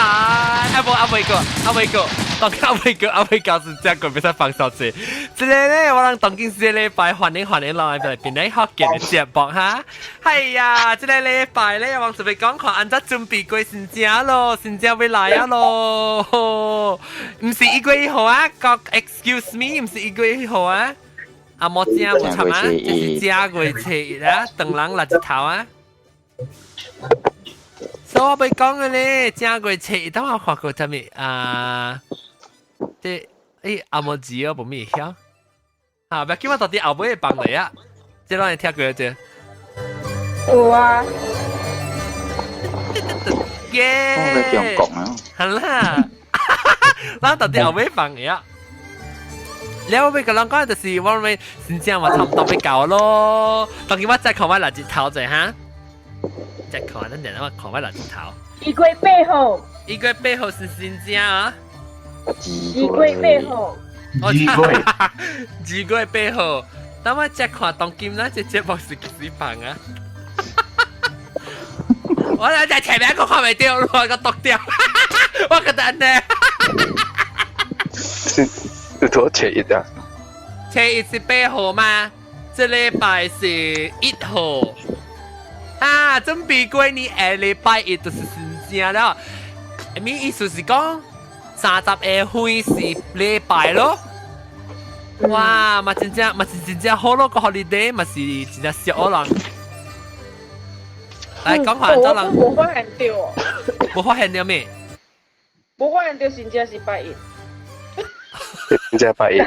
啊無啊未過，啊未過，當啊未過，啊未過是這個袂使放手者。這个咧，我人當今這禮拜歡迎歡迎來來邊咧福建的節目哈。係呀，這个禮拜咧，我準備講看按怎準備過新正咯，新正欲來啊咯。毋是1月1號啊，講 excuse me，毋是一月一號啊。啊，無正無慘啊，這是正月初一啊，當人六日頭啊。所以我欲講的咧，正月初一，等我看過啥物啊？這欸，阿毛字哦，無咪會曉。啊，欲叫我到底後尾放來啊？這攏會聽過這？有啊。耶！中國啊！好啦，咱到底後尾放的啊？了我欲共人講就是我們新正嘛差不多欲到咯。當今我再看我六日頭者哈，再看等陣我看我六日頭。 1月8號。 1月8號是新正啊？ 2月8號。二月，2月8號。等我再看當今咱這節目是幾時放啊？我在前面個看袂著，我個讀掉，我覺得呢。是多初一啊？初一是八號嗎？這禮拜是1號。啊，準備過年下禮拜一就是新正了。咩意思是講30個歲是禮拜咯？哇，嘛真正嘛是真正好咯，個 holiday 嘛是真正俗人。來講下走人。無發現著哦。無發現著咩？無發現著，真正是拜一。真正拜一。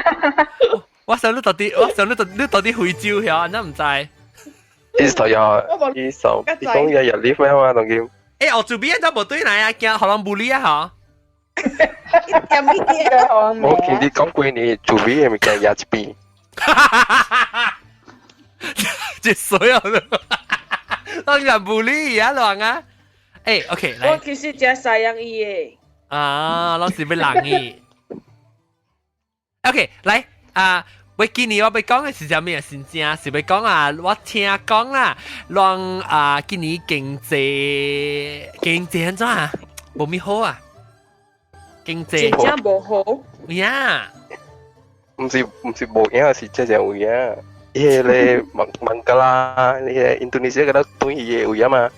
我想你到底，我想你到你到底非洲遐，你毋知？伊頭又，伊手，伊講日日 live 咩嘛，當今。欸，我這邊都無對來啊，驚予人無理啊，嗬。我見你講過年做咩的物件也一邊。這所有的，當然無理啊，亂啊。欸，OK，來。我其實誠西洋伊的。啊，攏是欲人伊。OK，來啊。喂，今年我欲講的是啥物啊？真正是欲講啊！我聽講啦，讓啊今年經濟經濟按怎啊？無咪好啊？經濟真正無好。呀？毋是無影，是真正有影。彼个咧孟孟加拉，彼个印度尼西亞嗰度轉伊个位啊嘛。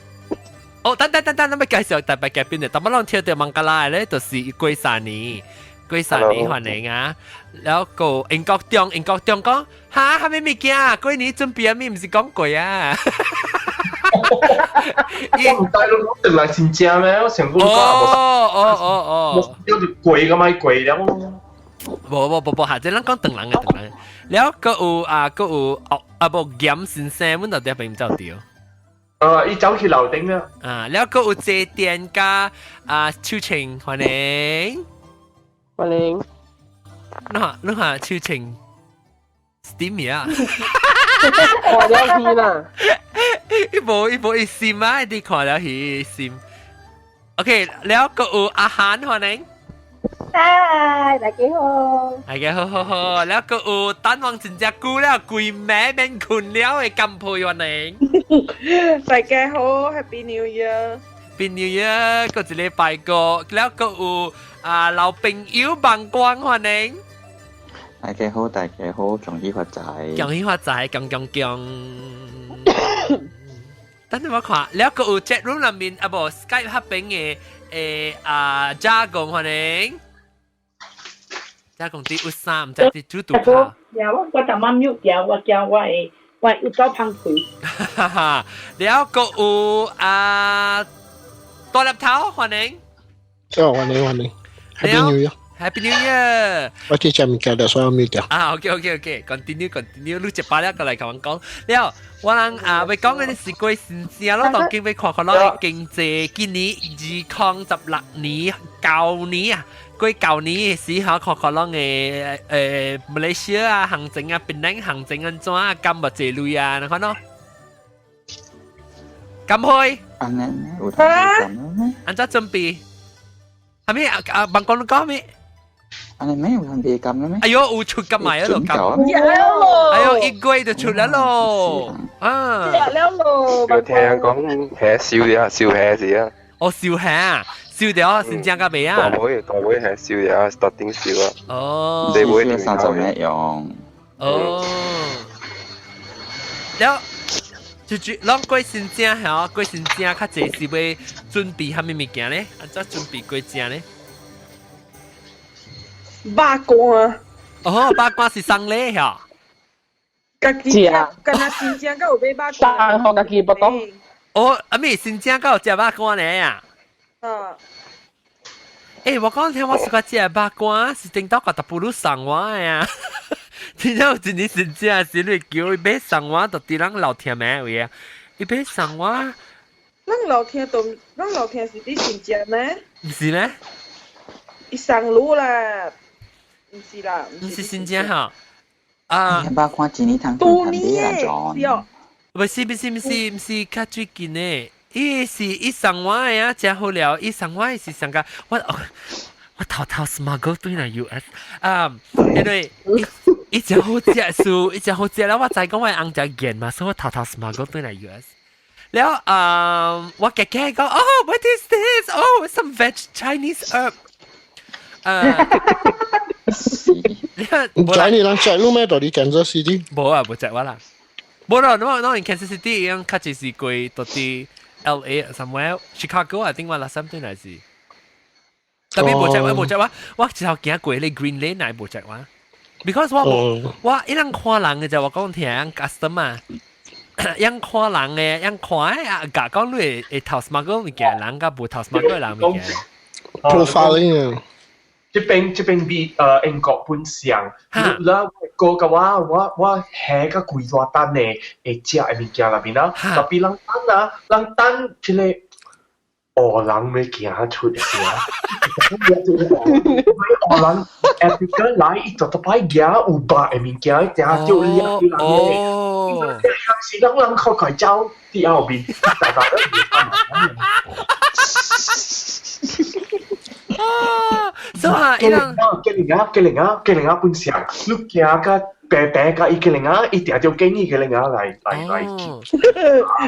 哦，等等等等，咱欲介紹特別嘉賓的，但我攏聽著孟加拉的咧，就是過三年。過三年歡迎啊！然後個英國中英國中講哈，啥物物件？過年準備啥物？毋是講過啊？我毋知你講轉來真正咩？我想講哦哦哦哦，叫做過個咪過了。無無無無，下這咱講唐人的唐人。了閣有啊，閣有哦啊無嚴先生，阮到底並毋走著。啊，伊走去樓頂啦。啊，了閣有這店家啊，秋晴歡迎。歡迎。你看，你看，秋晴，steamy 啊！看了戲啦。伊無伊無伊心啊，你看了戲心。OK，了閣有阿韓歡迎。嗨，大家好。大家好好好，了閣有等王真正久了，規暝免睏了的甘佩歡迎。大家好，Happy New Year。 Happy New Year，閣一禮拜過，了閣有啊老朋友萬光歡迎。大家好，大家好，恭喜發財。恭喜發財，恭恭恭。等陣我看，了閣有 chat room 內面啊無 Skype 彼邊的誒啊嘉公歡迎。嘉公佇有三，毋知佇煮拄卡。呀，我我逐擺 mute 掉，我驚我會我會有走芳氣。哈哈，了閣有啊大粒頭歡迎。哦，歡迎歡迎，Happy New Year！ Happy New Year！我這隻物件就所有 mute 掉。啊，OK OK OK，continue continue，你一擺了過來共阮講。了，我人啊，欲講的是過新正咯，當今欲看看咱經濟，今年2016年舊年啊，過舊年的時候，看看咱的誒馬來西亞行情啊，檳城行情按怎啊，金無濟鐳啊，你看咯。金開，按呢有通咩？按怎準備？係咪啊？啊，問講你講咩？按呢咩有通別金咩？哎喲，有出金埋啊咯，金。有咯。哎喲，一月就出了咯。啊。出了咯。我聽人講係燒啲啊，燒蝦子啊。哦，燒蝦，燒掉先正甲未啊？大尾大尾係燒掉，starting 燒啊。哦，你會30日用。哦，了。就就攏過新正嚇，過新正較濟是欲準備啥物物件咧？按怎準備過正咧？肉乾。哦，肉乾是送禮嚇。家己食，敢若新正閣有買肉乾。送予家己不懂。哦，啊咪新正閣有食肉乾咧啊？啊。欸，我講聽我是個食肉乾，是頂到個特布魯送我的啊。真正有一年新正時，你叫伊買送我，就佇人樓廳咩位啊？伊買送我。咱樓廳都，咱樓廳是佇新正咩？毋是咩？伊送路啦，毋是啦。毋是新正哈？啊！肉乾一年通多年的，是哦。不是不是不是不是較最近的，伊是伊送我的啊，誠好料。伊送我的是上個我我偷偷 smuggle 轉來 US 啊，因為伊誠好食素，伊誠好食啦。我知講我翁誠嚴嘛，所以我偷偷 smuggle 轉來 US。了啊，我家己講，哦，what is this? Oh, some veg Chinese herb。啊，你知你人食路咩？到底 Kansas City？無啊，無食我啦。無啦，我我 in Kansas City 樣較濟是過到底 LA somewhere Chicago 啊，頂我 last time 轉來是。特別無食我無食我，我一頭行過咧 Green Lane 來無食我，because 我無我伊人看人嘅就我講聽 customer。樣看人嘅，樣看啊，甲講你會會偷 smuggle 物件，人佮無偷 smuggle 人物件。 Profiling 啊！這邊這邊比英國本上，啦個嘅話，我我下個幾大單嘅會食嘅物件內面啦，特別人等啊，人等這個烏人欲行出的時啊，烏人 Africa 來，伊就特擺行有肉的物件，定就掠啲人嘅，是人人快快走佇後面，大家都唔啊，所以啊，伊人吉零啊，吉零啊，吉零啊本上，你行甲白白甲伊吉零啊，伊定就建議吉零啊來來來。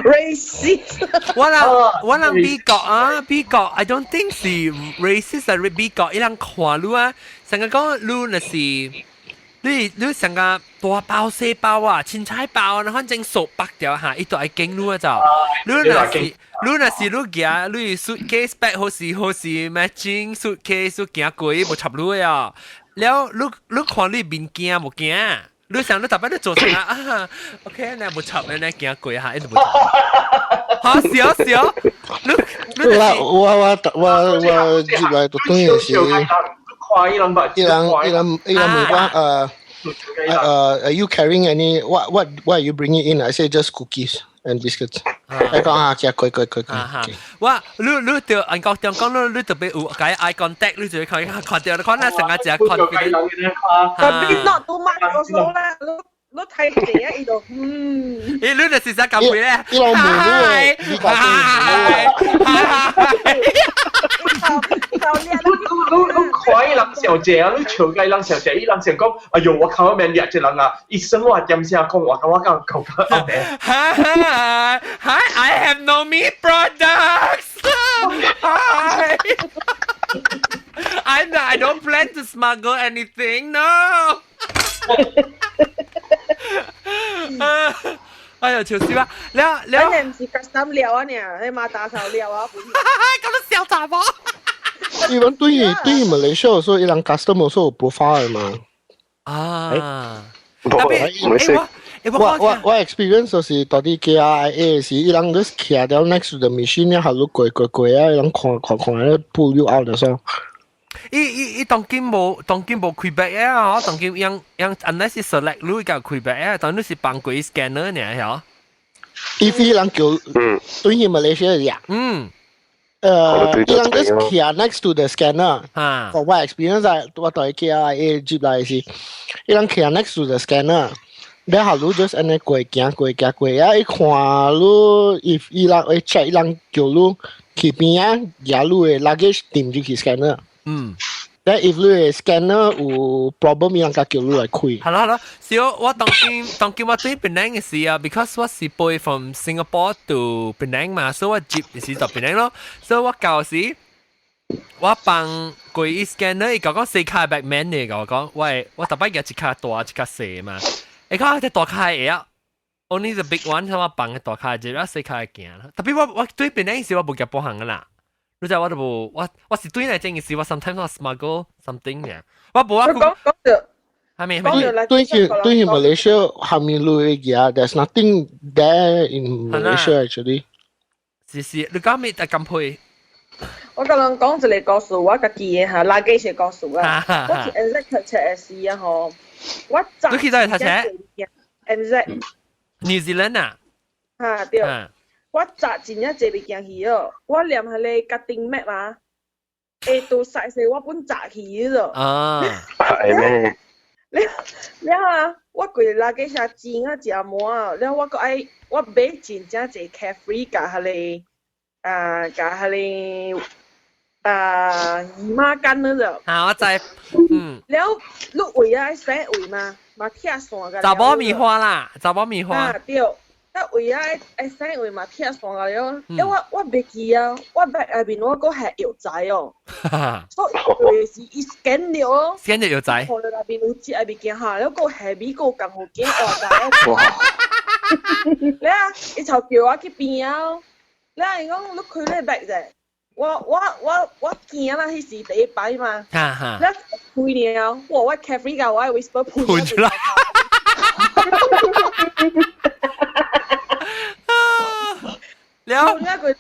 Racist。我人我人美國啊，美國，I don't think 是 racist 啊，美國伊人看你啊，成個講你若是你你成個大包細包啊，凊彩包啊，反正數百條嚇，伊都愛敬你啊就。你若是你若是你行你 suitcase bag 好是好是 matching suitcase 行過，伊無插你啊。了你你看你面驚無驚？你想你特別你做啥啊？OK，你無插你你行過嚇，伊就無插。嚇笑笑，你你我我我我我入來就等於是。看伊人吧，伊人伊人伊人問我are you carrying any what are you bringing in? I say just cookies and biscuits. 伊講啊，食過過過過。我你你就按國中講你你特別有解 eye contact，你就會看看到看咱成個食 confident。特別 not too much also 啦，你你睇地啊，伊就嗯。咦，你就是啥咁會咧？伊人問你，你講你你你看伊人小姐啊，你笑伊人小姐，伊人想講，哎呦，我靠，我免掠這人啊！伊生我點聲講，我講我講講講 Hi, hi, I have no meat products. Hi. I don't plan to smuggle anything. No. 哎呀，笑死我！了了，你唔是 custom 料啊？你馬打手料啊？咁都笑查某。 even 對於對於馬來西亞說，伊人 custom 說有 profile 嘛。啊，特別我我我 experience 就是到底 KIA 時，伊人 just 徛掉 next to the machine，然後你過過過啊，伊人看看看咧 pull you out 的時候。伊伊伊當今無當今無開 bag 啊，當今樣樣 unless 是 select 你個開 bag 啊，當你是放過 scanner 呢，嚇。 if 伊人叫對於馬來西亞伊人 just 徛 next to the scanner。啊。 For 我 experience 係我對 KIA 接來是，伊人徛 next to the scanner。然後你 just 按呢過行過行過啊！伊看你，if 伊人會 check，伊人叫你去邊啊，舉你的 luggage 掂入去 scanner。但 if 你的 scanner 有 problem，伊人才叫你來開。係啦係啦，小我當今當今我對 Penang 嘅時啊，because 我是飛 from Singapore to Penang 嘛，所以我接是到 Penang 咯，所以我舊時我放過伊 scanner，伊講講細跤 bag 免嘅，我講喂，我逐擺舉一跤大一跤細嘛，伊講這大跤會啊，only the big one，我放個大跤一個細跤行。特別我對邊嗰時我無夾保行噶啦，你知我都無，我是對來這件事，我 sometimes 我 smuggle something 嘅，我無啊。講講著。係咪？對對去 Malaysia 下面路嘅，there's nothing there in Malaysia actually。是是，你講咩？咁配？我甲人講一個故事，我家己的哈，垃圾是故事啊。我去 NZ 讀冊的時啊吼，我你去佗讀冊？NZ New Zealand 啊？哈對。我紮真正濟物件去哦，我連彼個 cutting mat 嘛，會都細細我本紮去咯。啊，係咩？了了啊！我規個垃圾車錢啊誠滿啊，了我閣愛我買真正濟 Carefree 共彼個啊，共彼個啊姨媽巾嗰度。啊，我知。嗯。了，你位啊愛洗位嘛，嘛拆線個。查某棉花啦，查某棉花。啊對，啊位啊愛洗位嘛拆線個了，了我袂記啊，我 bag 內面我閣係藥材哦。所以就是伊 scan 了哦。 scan 咗藥材。看到內面有這個物件哈，了閣下面閣有共好件活來。了，伊就叫我去邊啊，了伊講你開你 bag 者。我驚啦，彼時第一擺嘛，了開了，哇！我 Carefree 共我 Whisper 噴出來，了，噴啊佢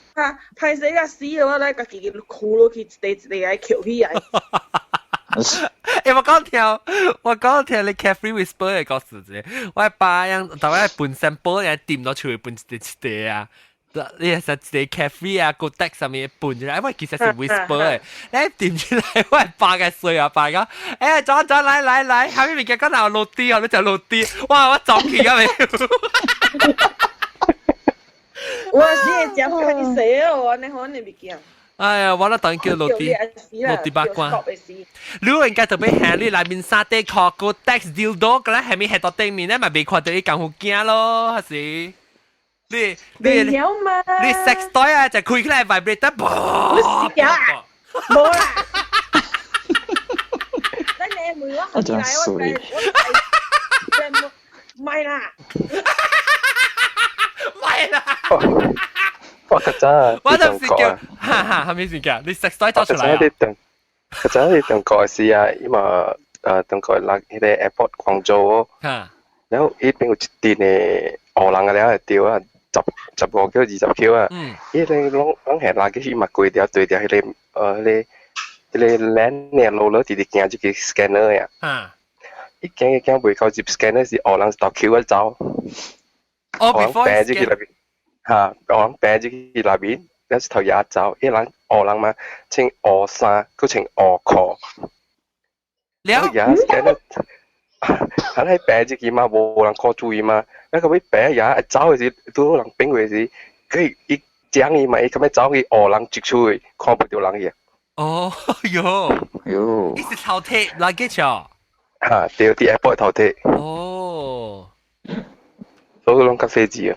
歹勢甲死了，我來家己哭落去，一塊一塊來抾起來。欸，我講聽，我講聽你 Carefree Whisper 的故事者，我爸樣，逐擺分 sample 樣掂到手分一塊一塊啊。你係實一個 Carefree 啊，Kotex 上面分出來，我其實是 whisper 的，你掂出來，我爸嘅衰啊，爸講，欸，轉轉來來來，下面物件講哪有落地哦，你食落地，哇，我撞起啊未？我是會食歹勢哦，按呢款的物件。哎呀，我那當叫落地，落地八卦。你應該特別下你內面衫底褲 Kotex dildo，個咧下面下到頂面咧，咪未看到伊功夫驚咯，還是？你你你 sex toy 啊，就開起來 vibrator，你死掉啊！無啦。等你問我起來，我我唔係啦，唔係啦。我較早，我就是叫，哈哈，係咩事㗎？你 sex toy 走出來啊？較早佇中國時啊，伊嘛中國落彼個 airport 廣州哦，然後彼邊有一陣的烏人啊了會著啊。15球20球啊！伊個攏攏係垃圾，伊嘛規條對條彼個彼個 lane 的路路直直行這個 scanner 呀。伊行伊行袂到入 scanner 是烏人頭 Q 啊走。哦，烏人病入去內面，哈，烏人病入去內面，了一頭也走，伊人烏人嘛穿烏衫，閣穿烏褲。了。也 scanner，啊，你病入去嘛，無人看注意嘛。那個尾病也走的時，拄好人變過時，佢伊講伊嘛，伊咁樣走去烏人接出去，看不到人去。哦喲喲，伊是頭貼 luggage 哦。哈，對，佇 airport 頭貼。哦。所以攏較細緻啊。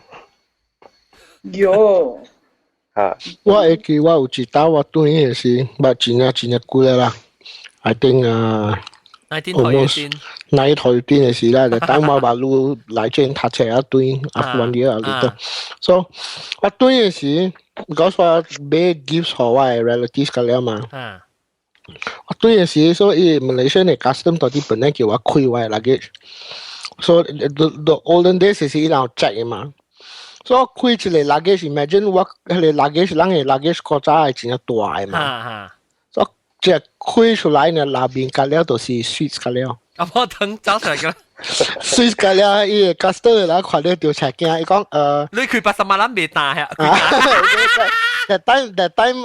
喲。啊。我會記我有一道我轉的時，捌真正真正久了啦。I think 啊。 almost 那台邊的時啦，就等我把路來這讀冊啊轉，啊 1 year 啊呢度。So 我轉的時，because 我買 gifts 予我的 relatives 個了嘛。我轉的時，所以 Malaysia 的 custom 到底本來叫我開我的 luggage。So the olden days 是伊人 check 的嘛。所以我開一個 luggage，imagine 我彼個 luggage，人的 luggage 古早係真正大的嘛。所以這開出來呢，內面個了都是 sweets 個了。啊，我等走出來個。 sweets 個了，伊個 customer 來看到就出驚，伊講你開80萬人未大呀？That time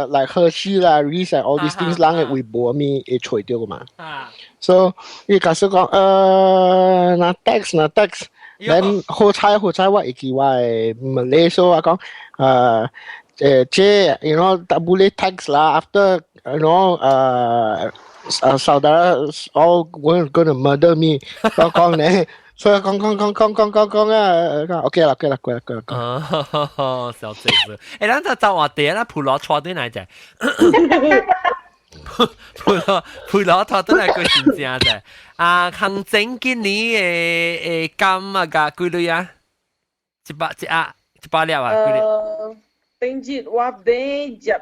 like Hershey 啦，Reese and all these things，人會無咪會揣著嘛。So 伊 customer 講拿 tax 拿 tax，then 好彩好彩我會記我的 Malay，所以我講這 tak boleh tax 啦，after saudara all going to murder me，我講呢，所以講講講講講講講啊，OK 啦，OK 啦，過啦過啦過。哦，小姐子，欸，咱就走話題啦，普羅錯對來者，普羅普羅錯對來個真正者。啊，行政今年的柑啊，價幾鐳啊？一百一啊，100粒啊，幾粒？頂日我買14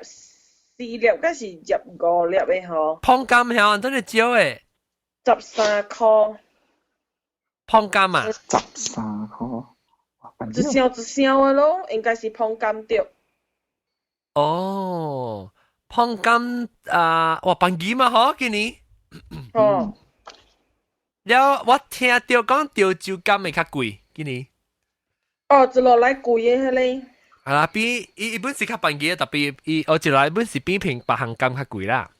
粒，還是15粒的吼？椪柑曉，真係少的。 13箍。椪柑啊？13箍。一箱一箱的咯，應該是椪柑對。哦，椪柑啊，哇，便宜嘛，嗬，今年。哦。了，我聽到講潮州柑會較貴，今年。哦，一路來貴的彼个。係啦，比伊伊本是較便宜，特別伊我一來本是比平別項柑較貴啦。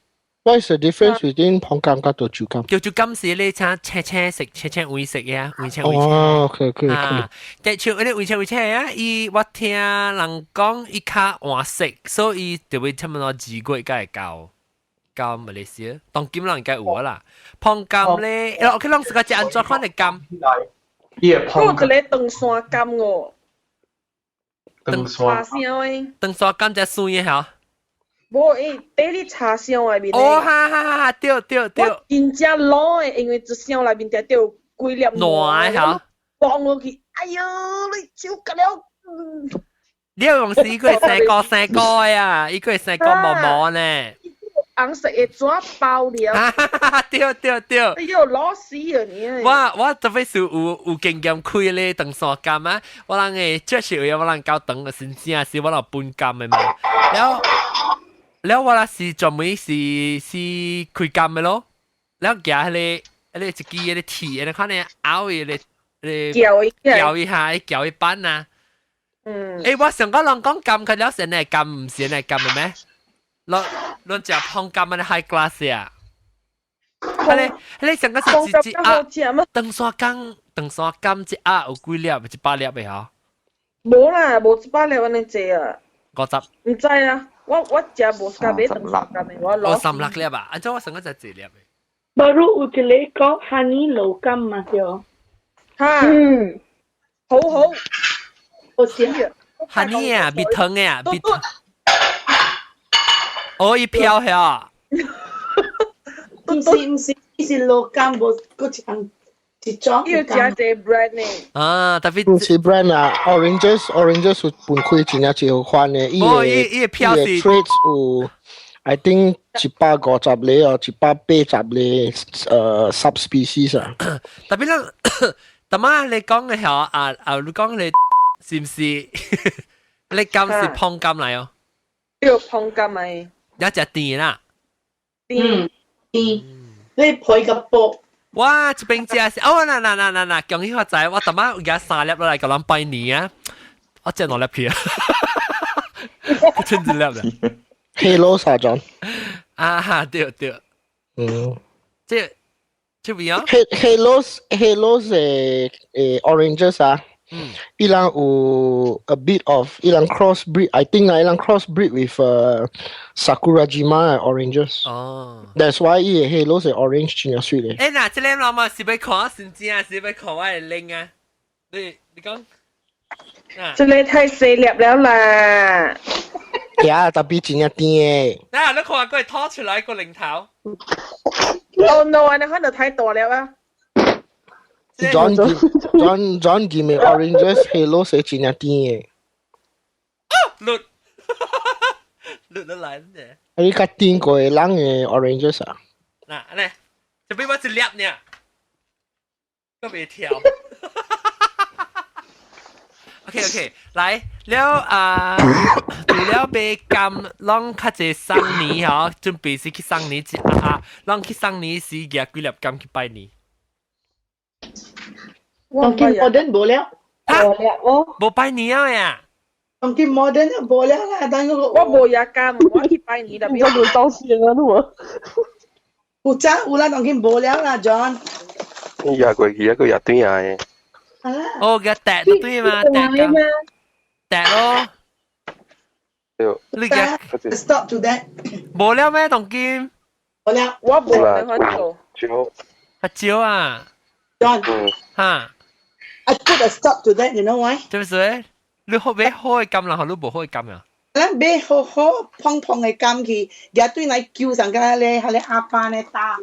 What is the difference between 椪柑佮潮州柑？潮州柑是咧青青青色、青青黃色嘅，黃青黃青。哦，OK。啊，但像嗰啲黃青黃青啊，伊我聽人講伊較黃色，所以就會差不多2月才會到到馬來西亞。當今人應該有啊啦。椪柑咧，我看攏是個食按怎款的柑？伊會椪。我一個長山柑哦。長山。茶香的。長山柑才酸的吼。無，伊佇咧茶箱內面。哦，哈哈哈！對對對。我真正老的，因為一箱內面定定有幾粒爛的吼。放落去，哎喲，你手割了。你用是伊個生果生果的啊，伊個生果毛毛呢。紅色的紙包了。對對對。哎喲，老死啊你！我特別是有經驗開咧長山柑啊，我人的這是為我人搞長的先正是我人分柑的嘛，了。了我若是專門是開柑的咯，了舉彼個一支彼個鐵，你看呢拗伊個撬伊撬一下，撬一板啊。欸，我上個人講柑，佢了是呢柑，毋是呢柑的咩？攏攏食椪柑的 high class 啊。彼個上個是一隻鴨，長山柑，長山柑一盒有幾粒？100粒的吼？無啦，無100粒按呢濟啊。 50。毋知啊。我食無咖買長山柑的，我攞。哦，36粒啊！按怎我上個食一粒的？無汝有一个講 honey 老柑嘛對？哈，嗯，好好，好食。 honey 啊，蜜糖的啊，蜜糖。哦，伊飄遐。毋是毋是，伊是老柑，無閣一項一種。伊有食這 brand 呢？啊，特別毋是 brand 啊，oranges 有分開真正一款的，伊哦，伊伊的票是 traits 有，I think 150個哦，180個subspecies 啊。特別咱，大媽你講的吼啊啊，你講你是毋是？你柑是椪柑來哦？對，椪柑來。一隻甜啦。甜甜，你配個薄。哇！這邊食是哦，嗱嗱嗱嗱嗱，恭喜發財！我逐擺有夾三粒落來，共人拜年啊！我食兩粒去啊，剩一粒啦。 Hello，沙裝。啊哈，對對。這邊啊？Hello Hello 誒 oranges 啊。伊人有 a bit of 伊人 cross breed，I think 啊，伊人 cross breed with Sakurajima oranges。哦。 That's why 伊個 Hello 是 orange 真正媠咧。欸，嗱，這個老媽是欲看先正，是欲看我的臉啊？你講。這個太細粒了啦。呀，特別真正甜的。嗱，你看佢拖出來個零頭。 Oh no！你看到太大粒啊！ John John John 見嘅 oranges Hello 是真正甜的。落落落來呢？你較甜過人的 oranges 啊？嗱，來，這邊我一粒呢，都未跳。OK，來了啊，除了買柑，攏較濟送年吼，準備是去送年一啊，攏去送年時夾幾粒柑去拜年。當今 modern 無了，無了哦，無拜年啊呀！當今 modern 無了啦，當個我無也柑，我去拜年特別。我輪到先啊，我。有早有啦，當今無了啦，John。你壓過去一個壓對啊！哦，個掟就對嘛，掟柑，掟咯。對。你個 stop to that。無了咩？當今？無了，我無辦法做。少。較少啊。 John。哈。I put a stop to that, you know why? 做咩事？你好買好嘅柑，然後你無好嘅柑啊？咱買好好胖胖的柑去，舉對來救上個咧，彼個阿爸咧打。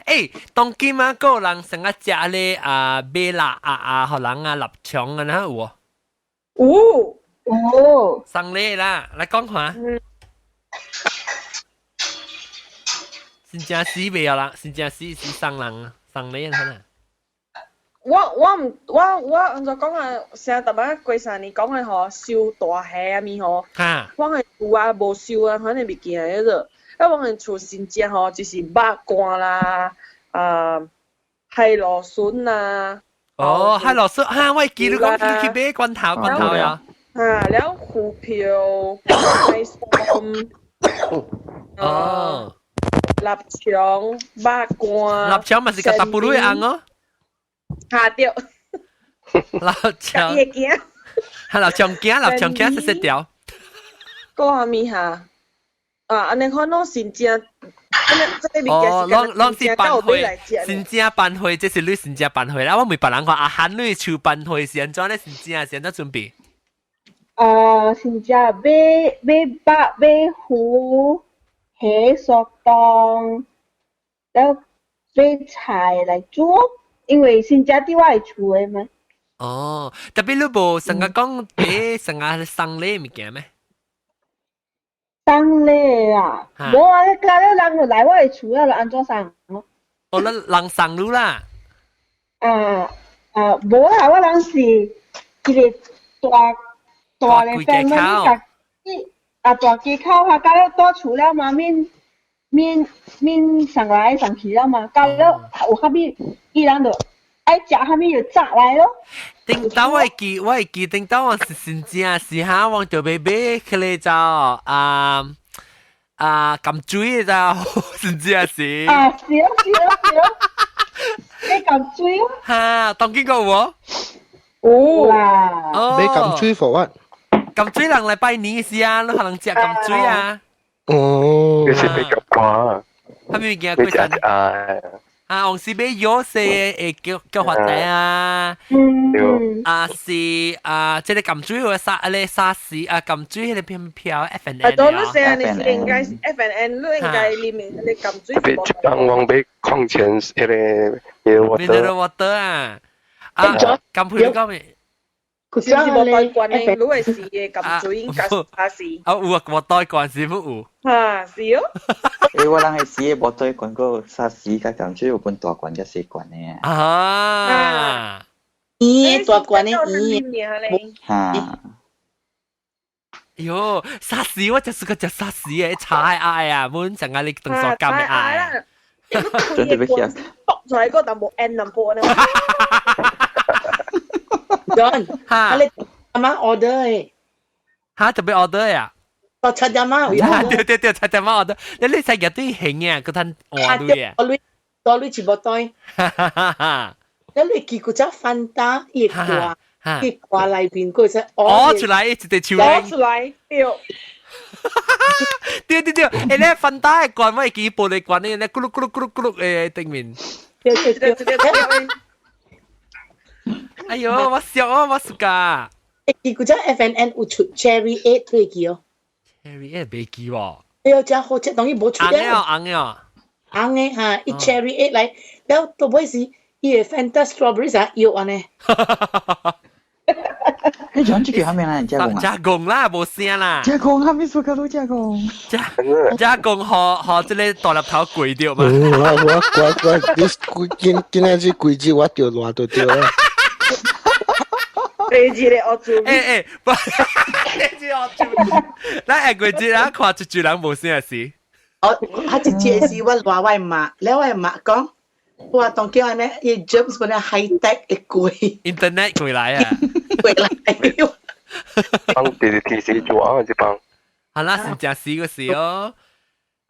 欸，當今啊，個人成日食咧啊，買臘鴨啊，予人啊臘腸啊，那有無？有有。送禮啦，來講看。真正死袂啊啦，真正死是送人送禮啊，可我我毋我我按怎講啊？成日逐擺過三年講的吼，燒大蝦啊物吼，我的厝啊無燒啊，反正物件彼個。啊，我的厝真正吼，就是肉乾啦，啊，海蘆筍啦。哦，海蘆筍哈，我會記你講你去買罐頭罐頭啊。啊，了芋票、海參。哦。臘腸、肉乾。臘腸嘛是較大布魯的紅哦。嚇對。臘腸。哈，臘腸羹，臘腸羹細細條。閣啥物哈？啊，按呢款攏真正，按呢這個物件哦，攏攏是辦會，真真正辦會，這是你真正辦會啦。我問別人看，阿漢你厝辦會是按怎咧？真正是按怎準備？真正買買肉買魚，蝦素凍，了買菜來煮，因為真正佇我的厝的嘛。哦，特別你無成日講買成日送禮物件咩？送禮啊，無啊！家了人就來我的厝啊，就按怎送？哦，咱人送你啦。啊啊，無啦，我人是一個大大的 family，家己啊大家口哈，家了住厝了嘛，免免免送來送去了嘛，家了有啥物，伊人就愛食啥物就炸來咯。頂到我會記，我會記頂到我是真正是哈，我就欲買起來就啊啊甘水的就真正是。啊，是咯是咯是咯，買甘水咯。哈，當見過無？有啦。哦。買甘水 for what？甘水人來拜年時啊，你可能食甘水啊。哦。你是買甘瓜。啥物物件？你食啊？啊，黃是買藥些會叫叫發財啊！啊是啊，這個甘水有沙咧沙士啊，甘水彼個片飄 F N N 啊，當你寫你是應該 F N N，你應該裡面彼個甘水。特別這幫我買礦泉水彼個 mineral water 啊！啊，甘配你講咩？是無代罐的，你會試的甘水應該是。啊有啊，無代罐是毋有？哈，是哦。欸，我人會時無對罐個沙士佮甘水有分大罐佮細罐的。啊。圓大罐的圓。哈。喲，沙士我就是個食沙士的，茶的愛啊，阮上個你當做甘的愛啊。準備要吃。卜出來個淡薄 N 淡薄呢。 John，哈，你阿媽 order 誒？哈，特別 order 呀？哦，七點仔。對對對，七點仔 order。你你使日對興啊，閣趁換鐳啊？多鐳，多鐳一無袋。你你記嗰隻飯打一掛，一掛內邊嗰隻。哦出來，一隻手攞出來，對。對對對，欸，你飯打的罐，我會記玻璃罐，你咕嚕咕嚕咕嚕咕嚕誒頂面。對對對對對。哎喲，我笑哦，我 suka。欸，嗰隻 F N N 有出 Cherry Eight 推記哦。 Cherry Eight 袂記喎。哎喲，真好食，當然無出紅的哦，紅的哦。紅的哈，伊 Cherry Eight 來，了到尾時伊個 Fanta Strawberry 啥藥按呢。彼種這個啥物人加工啊？加工啦，無聲啦。加工，啥物事都加工。加加工，予予這个大粒頭跪著嘛。我我我我，你今今仔日規日我著亂就對了。第二个惡做。欸欸，不，第二個惡做。咱下過節啊，看一句人無聲事。哦，啊，一節是我賴我媽，了我媽講，我當叫按呢，伊 germs 本來 high tech 會過。 Internet 過來啊。過來。幫直直提示做啊，這幫。好啦，是真死個事哦。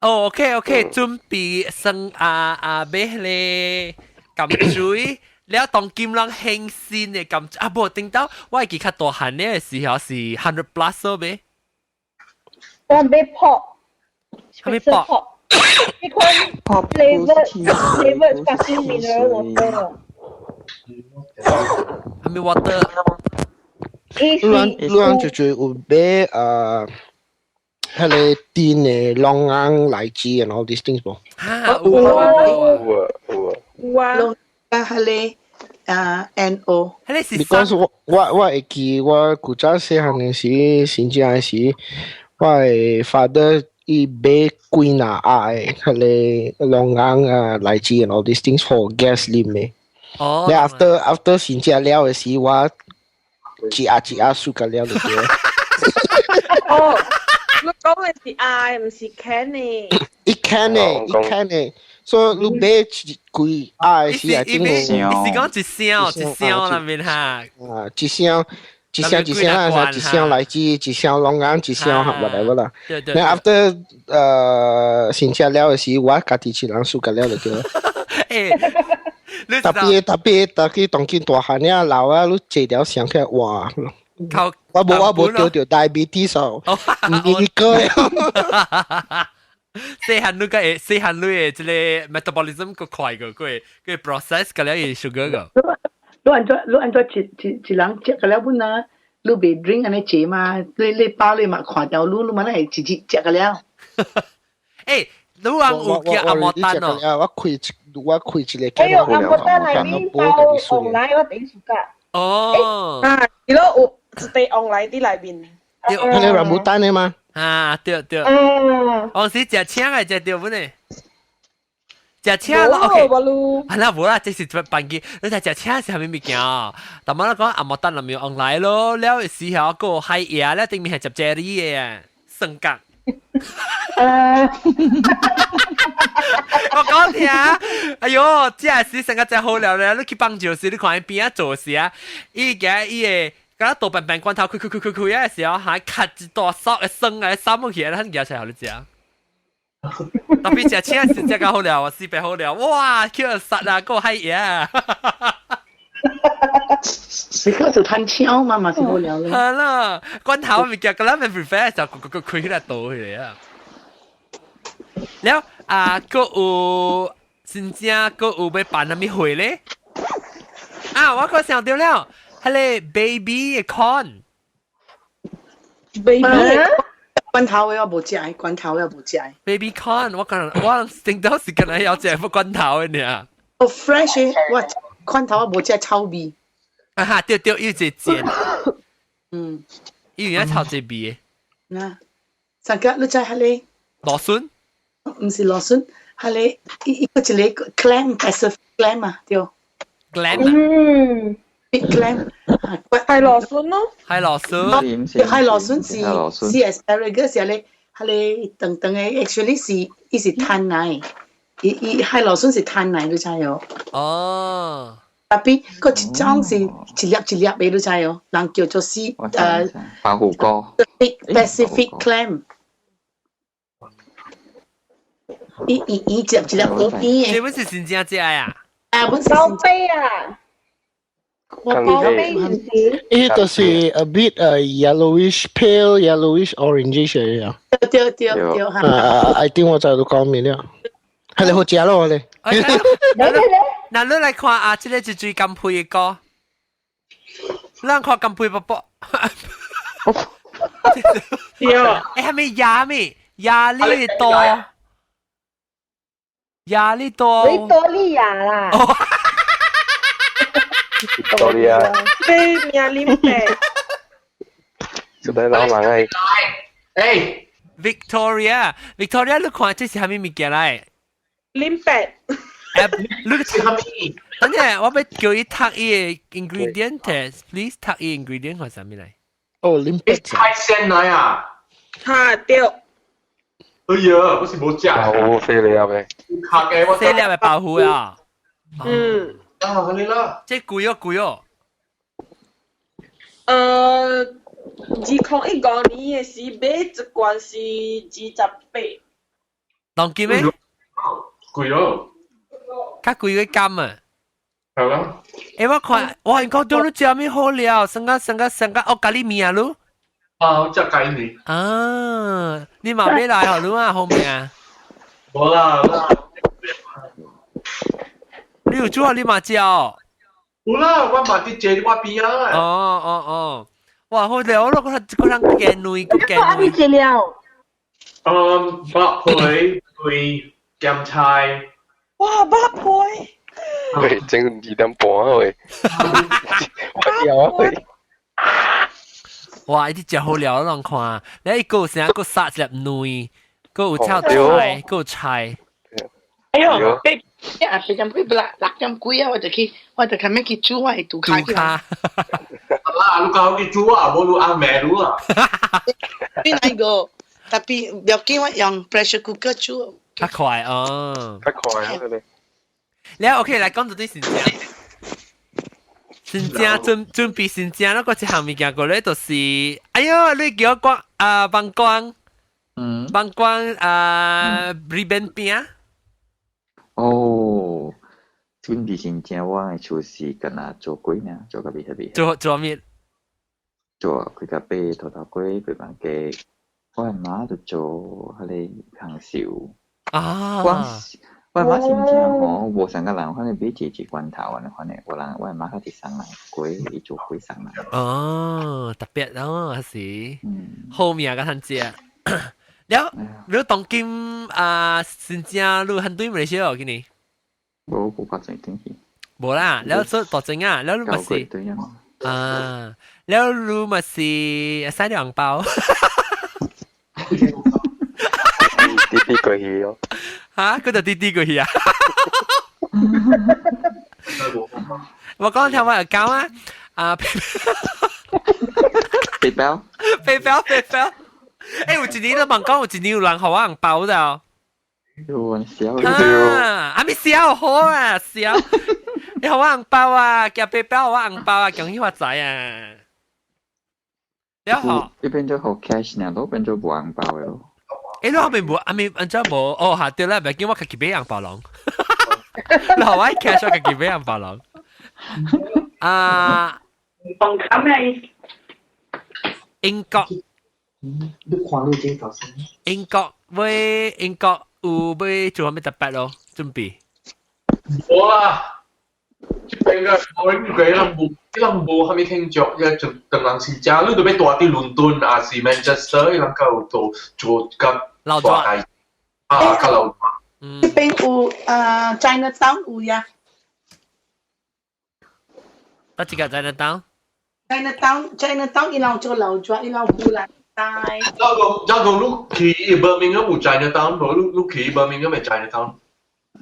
哦，OK OK，準備生啊啊買彼個甘水。了當今人興新的感覺啊，無頂到我會記較大漢的時候是 hundred plus 咯呗。我買 pop，啥物 pop？呢款 flavour sparkling mineral water。係咪 water？你你人就就有買彼個甜的龍眼荔枝 and all these things 無？嚇，有啊有啊有啊。有啊。龍啊，彼個啊 N O。彼個是 Because 我會記我古早細漢的時，新正的時，我的 father 伊買幾若盒的彼個龍眼啊荔枝 and all these things for guest 啉的。哦。你 after 新正了的時，我一盒一盒輸甲了就對。哦，你講的是愛，毋是 can 呢？一 can 的，一 can 的，所以你買一幾盒的時，伊是講一箱一箱內面哈。啊，一箱。一箱一箱啊，一箱荔枝，一箱龍眼，一箱 whatever 啦。對對。你 after 新食了的時，我家己一人輸甲了就對。欸，特別特別特別當今大漢爾老啊，你坐條想起來哇！我無得著 diabetes 哦，唔一個。細漢你個會細漢你的這個 metabolism 閣快過，閣會 process 個了伊 sugar 個。你按怎一人食個了本啊？你袂 drink 按呢濟嘛？你飽你嘛看到你，你嘛會一日食個了。欸，你人有叫紅毛丹哦？我開一個。哎喲，紅毛丹內面包旺來，我頂暑假。哦。啊，伊咯有一塊旺來佇內面。彼個軟木丹的嗎？啊，對對。嗯。我是食青的，食著本的。食青咯，OK。啊，那無啦，這是辦機。你睇食青是啥物物件？但我講紅毛丹內面旺來咯，了時候閣海椰了，頂面係食 cherry 的，酸角。我講聽，哎喲，這時成個真好料咧！你去幫助時，你看伊邊仔做時啊，伊個伊會敢若倒平平罐頭開開開開開的時候，還卡一大索的酸來捎落去，咱夾出來予你食。特別食青是食較好料，四百好料，哇！叫人殺啊，閣海椰啊！你講就趁超嘛，嘛是好料咧。係啦，罐頭物件，佮咱們 prepare 就開開開起來倒起來啊。了啊，閣有真正閣有欲辦啥物會咧？啊，我閣想著了，彼个 baby 的 corn。 baby 罐頭的我無食，罐頭的我無食。 baby corn，我可能我聽到是敢若要食罐頭的爾。哦，fresh 的，我罐頭我無食臭味。啊哈，對對，有一個煎。伊有影臭一味的。嗱，上個你知彼个？蘆筍？毋是蘆筍，彼个伊伊閣一個 clam Pacific clam 啊，對。 clam 嗯。 big clam。係蘆筍咯。係蘆筍。係蘆筍是是 asparagus 是彼個長長的，actually 是伊是炭來，伊伊海蘆筍是炭來，你知哦？哦。 Tapi 閣一種是一粒一粒的，你知哦？人叫做是白虎哥。 Pacific clam。伊伊伊一粒一粒圓圓的。這本是真正食啊？啊，本是包貝啊！包貝是毋是？伊就是 a bit yellowish pale yellowish orangish 嘅樣。對對對，啊，I think 我知你講咩了。係你好食咯，你。那你來看啊，這個是追金配的歌。咱看金配寶寶。對。欸，係咪亞咩？亞利多。亞利多。維多利亞啦。多利亞。你名林北。就得老人愛。欸。 Victoria，Victoria，你看這是啥物物件來？林北。你是啥物？等陣，我欲叫伊讀伊个 ingredient test，please 讀伊 ingredient 看啥物來？哦，林北。海鮮來啊！哈對。哎呀，我是無食。我細粒的。客嘅我。細粒的包袱啊。嗯。啊，你啦。這貴哦貴哦。2015年的時買一罐是28。當金咩？貴哦。較貴過金啊！係咯。欸，我看，我應該對你食咩好料？生個生個生個哦，咖喱麵啊，你？啊，我食咖喱麵。啊，你嘛欲來好你啊，好命啊？無，無啦。你有煮啊？你嘛食哦？有啦，我嘛佇坐我邊啊。哦哦哦，哇！好了，我覺得個人見女，個見女。你食了？嗯，肉皮對鹹菜。哇，肉皮！喂，整2點半啊喂！我有啊喂！哇！伊啲食好料，攏看，你一個成個殺一粒卵，閣有炒菜，閣有菜。哎呦，八啊，8點幾6點幾啊，我就去，我就咁樣去煮我的杜卡。杜卡。啦，你講去煮啊，無你阿妹你啊。你哪個？特別不要緊，我用 pressure cooker 煮。較快哦。較快啊！你 OK 來講到啲先正，先正準備先正，那個一項物件過咧，就是，哎喲，你叫我講啊，幫光，幫光啊，ribbon 餅。哦，準備先正，我的厝是干那做粿呢，做個別特別。做做咩？做規個白土豆粿、白飯雞，我的媽就做彼個紅燒。啊！我媽真正吼，無啥個人，反正買一一罐頭按呢款的，有人我媽較直送人粿，伊做粿送人。哦，特別哦，還是好命個通食。了，你當今啊，新正你很對馬來西亞今年？無無發生天氣。無啦，了做大正啊，了你嘛是啊，了你嘛是塞兩包。滴滴過去哦。嚇，佢就滴滴過去啊！我講聽我又講啊，啊，背包，背包，背包。欸，有一年都問講，有一年有人予我紅包的。有笑。啊，阿咪笑好啊，笑。你予我紅包啊，夾背包予我紅包啊，恭喜發財啊！了後，一變做予 cash 呢，都變做無紅包的咯。欸，你後面無，阿咪按怎無？哦，嚇對啦，袂緊，我家己買紅包攏。你予我 cash，我家己買紅包攏。啊，放卡咩？英國。你看你這頭先。英國買英國有欲做啥物特別咯？準備。無啦，這邊個我應該人無，人無啥物慶祝，伊就當人是食，你著欲住佇倫敦抑是 Manchester，伊人較有做做較大代啊，較老。這邊有啊 Chinatown 有呀。哪一個 Chinatown？ Chinatown Chinatown 伊人做老抓，伊人有蘭帶。就講你去 Birmingham 有 Chinatown 無？你去 Birmingham 咪 Chinatown？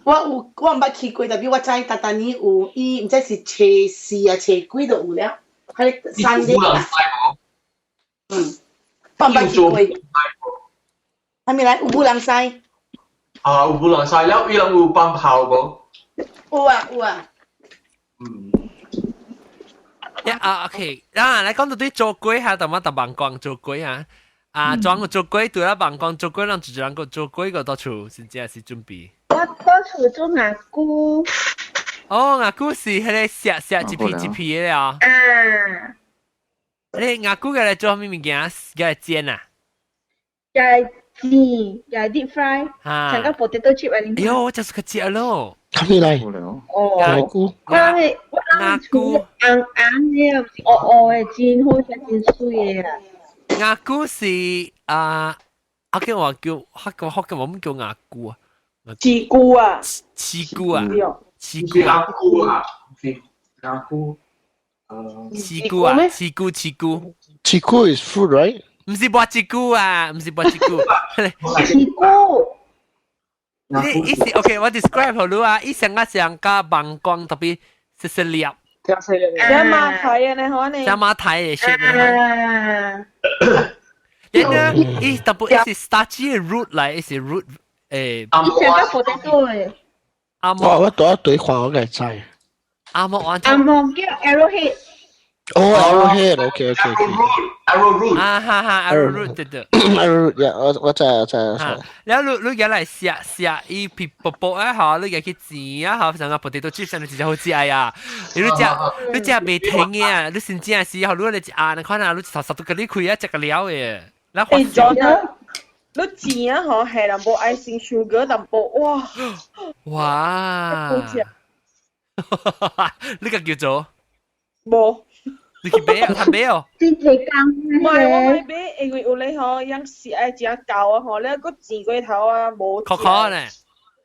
我有我毋捌去過，特別我知逐逐年有，伊毋知是初四啊、初幾就有了，彼個三日。嗯，我毋捌去過。啥物來？有武人西？啊，有武人西了，伊人有放炮無？有啊有啊。嗯。呀啊，OK，啊，來講到對做粿哈，淡仔逐望光做粿啊，啊，裝個做粿對啦，望光做粿，人一人個做粿個到厝，真正是準備。我到厝做牙菇。哦，牙菇是彼個削削一片一片的啊。啊。你牙菇個來做啥物物件？個煎啊？個煎，個 deep fry，像個 potato chip 啊。哎喲，我就是個食咯。咩嚟？哦，牙菇。我我牙菇紅紅的，毋是烏烏的，真好食，真媠的啦。牙菇是啊，啊叫我叫，福建福建我們叫牙菇啊。刺菇啊。刺菇啊。刺菇牙菇啊。牙菇。刺菇啊，刺菇刺菇。刺菇 is fruit, right？毋是薄刺菇啊，毋是薄刺菇。刺菇。你意思 OK，我 describe 予你啊，伊上個上加網光特別細細粒。像馬蹄啊，你可能。像馬蹄的 shape 啊。然後伊特別伊是 starchy root 來，伊是 root 誒。伊上個 potato 的。阿哇！我第一對看我個知。阿莫玩。阿莫叫 arrowhead。哦，arrowhead，OK OK OK。 arrowroot。啊哈哈，arrowroot 對對。 arrowroot，我我知我知我知。然後你你入來食食伊皮薄薄啊，吼，你入去煎啊，吼，像個 potato chips 你真正好食呀。你食你食袂停嘅啊，你先正時吼，你來一按，你看啊，你頭十都給你開啊，食個了嘅。欸，John 啊你煎啊嗬，係淡薄 icing sugar 淡薄，哇！哇！好食。呢個叫做？無。你去買啊？他買哦。真濟工。唔係我買買，因為有咧嗬，樣食愛食厚啊嗬，你個煎過頭啊無。可可呢？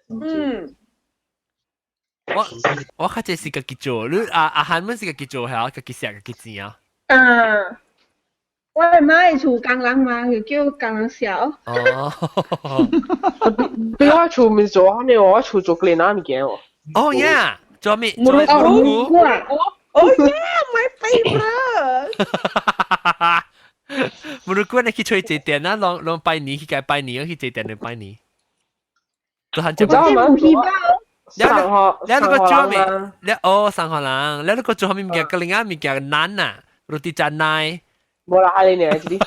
嗯。我較濟是家己做，你阿阿漢們是家己做係啊，家己食家己煎啊。嗯，我的媽會厝工人嘛，就叫工人食。哦。比我厝毋是做啥物，我厝做雞蛋物件哦。哦呀，做咩？做蘑菇啊！Oh yeah, my favorite。 Murukku 你去吹這店啊，攏攏拜年去該拜年，去這店嚟拜年。做漢古早嘛，你你那個做咩？你哦，上海人，你那個做啥物物件？格另外物件難啊，roti canai。無啦，係你呢？這啲。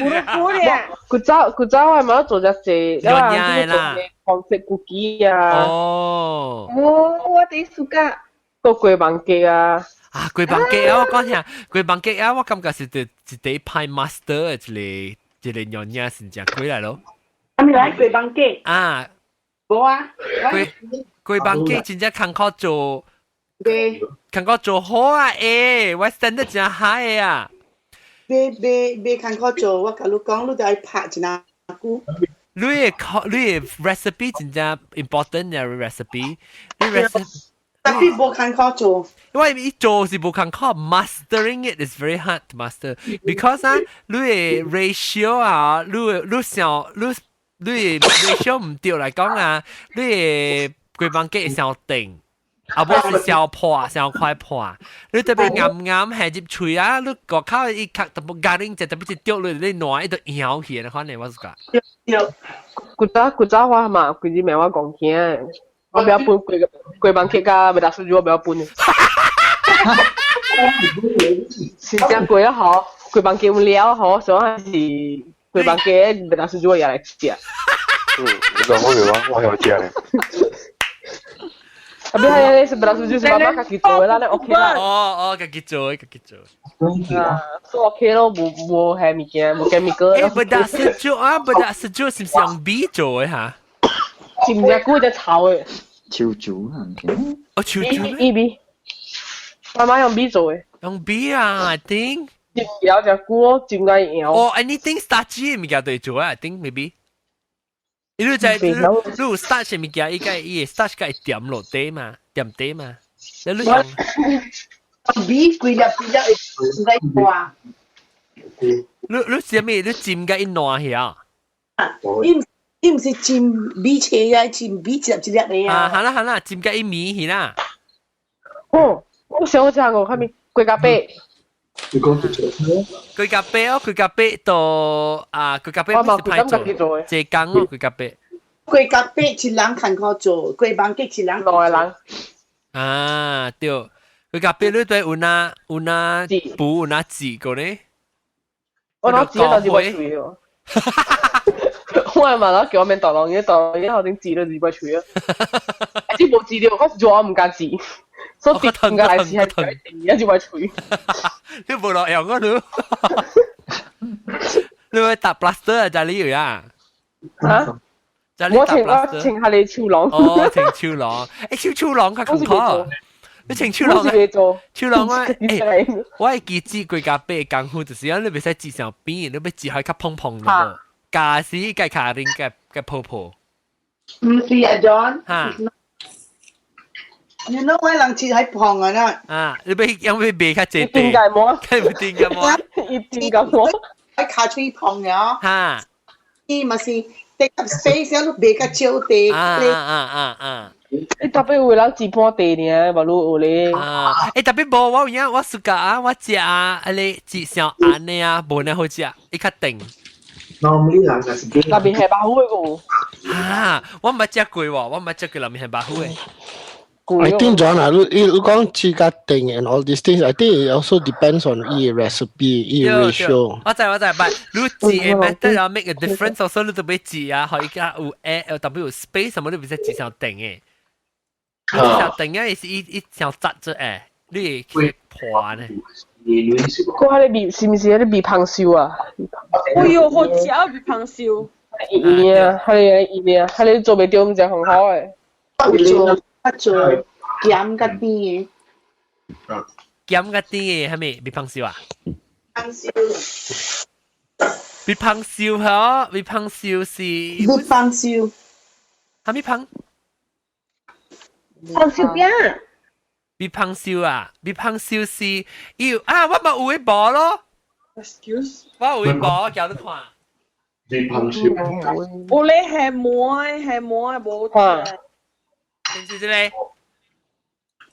Murukku 咧。古早古早我嘛做隻濟，你話啦，黃色古雞啊。哦。哦，我哋暑假。個粿飯雞啊！啊，粿飯雞啊！我講聽，粿飯雞啊，我感覺是一一個派 master 的一個一個娘娘是正過來咯。啥物來粿飯雞？啊，無啊。粿粿飯雞真正艱苦做，對，艱苦做好啊！欸，我生得真 high 啊！袂袂袂艱苦做，我共你講，你著愛拍一若久。你的 recipe 真正 important 嘅 recipe，你 recipe。特別無艱苦做，因為伊做是無艱苦，mastering it is very hard to master because 啊，你的 ratio 啊，你你想你你的 ratio 毋對來講啊，你的粿飯雞會傷定，啊無是傷破，傷快破。你特別岩岩下入喙啊，你個口伊較特別加啉，就特別一掉落你爛，伊就搖起來，反正我是講。對，古早古早我嘛，規日命我講聽。我不要搬粿粿飯雞佮麥打水煮，我不要搬。真正粿啊好，粿飯雞有料好，所以還是粿飯雞麥打水煮我也來食。嗯，你講好嘅話，我有食咧。啊，別係是麥打水煮是媽媽家己做的啦，你 OK 啦。哦哦，家己做，家己做。啊，所以 OK 咯，無無係物件，無 chemical。誒，bedak sejuk 啊，bedak sejuk 是毋是用米做的哈？真正久只臭的。潮煮啊，哦，潮煮。伊米，媽媽用米做的。用米啊，I think。煎了只久，煎個搖。哦，anything starchy 物件對做啊，I think maybe。你就你有 starch 物件，伊個伊 starch 個會點落底嘛，點底嘛。你你用米規粒規粒會唔使掛。你你啥物？你煎個伊爛去啊？伊伊毋是煎米切啊，煎米一粒一粒的啊。啊。好啦好啦，煎個伊米去啦。哦，我想這個，啥物粿咖啡。粿咖啡哦，粿咖啡到啊，粿咖啡唔是歹做，這工哦，粿咖啡。粿咖啡一人艱苦做，粿飯雞一人兩個人。啊，對，粿咖啡你對有哪有哪補有哪字個呢？我攞字就是我喙哦。我係嘛攞叫我免大龍嘢，大龍嘢後頂字都字不喙啊。只無字了，我做我唔敢字，所以唔敢來是係定一字不喙。你無落用啊你？你會搭 plaster 啊？就呢樣啊？嚇？我穿我穿下你手廊。哦，穿手廊，誒手手廊較艱苦。你穿手廊啊？手廊啊！誒，我會記剪粿咖啡的功夫，就是講你袂使剪上邊，你欲剪開較蓬蓬的。加時個卡丁個個泡泡。毋是啊，John。嚇。 You know 我人切喺旁啊啦。啊，你欲用欲賣較濟點解冇？點解冇？一點解冇？喺卡喙旁嘅。嚇。伊嘛是 take up space，你賣較少地。啊啊啊啊！你特別有人一半地爾，無你有咧。啊！欸，特別無我有影，我暑假啊，我食啊，啊你煮上按的啊，無呢好食，伊較甜。 Normally 人就是內面係白虎的個。啊！我毋捌食過喎，我毋捌食過內面係白虎的。 I think John 啊，你你講煮較甜 and all these things, I think it also depends on 伊 recipe, 伊 ratio。我知我知，但你煮的 method 啊 make a difference，所以你就欲煮啊，予伊較有 air，特別有 space 什麼你袂使煮上甜的。你煮上甜啊，是伊伊上紮咗誒，你會破呢。女是無？嗰個你味是唔是嗰啲味芳燒啊？哎呦，好食啊！味芳燒。伊啊，係伊啊，係你做袂到，毋是很好誒。我做我做鹹甲甜的。鹹甲甜的係咪味芳燒啊？芳燒。味芳燒嗬，味芳燒是。味芳燒。係咪芳？芳燒餅。味芳燒啊，味芳燒是要啊，我咪有去播咯。 Excuse？我有去播，叫你看。味芳燒。有咧係饃係饃無。是唔是這個？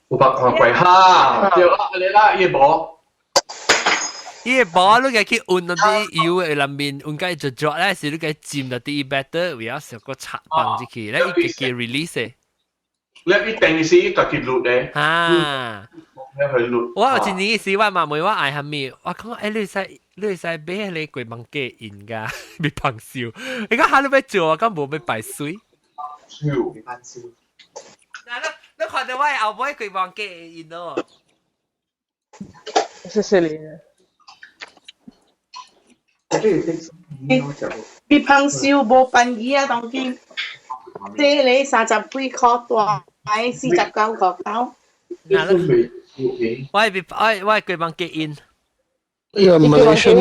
有捌看過哈？對啦，你啦，伊無。伊個包你家去溫嗰啲油的內面，溫甲伊就抓咧，是你家浸到啲 batter，為了小個插放入去，咧伊家己 release 的。你一定是家己滷的。啊！去滷。我有一年時我嘛問我愛蝦米，我講欸你會使買彼個粿網雞印㗎，蜜芳燒。伊講哈你欲做，我講無欲排水。燒。蜜芳燒。嗱，你看到我的後尾粿網雞印咯。謝謝你。蜜芳燒無便宜啊，當今，這個30幾箍大，49塊9。我係我我係粿網雞印。呢個 Malaysian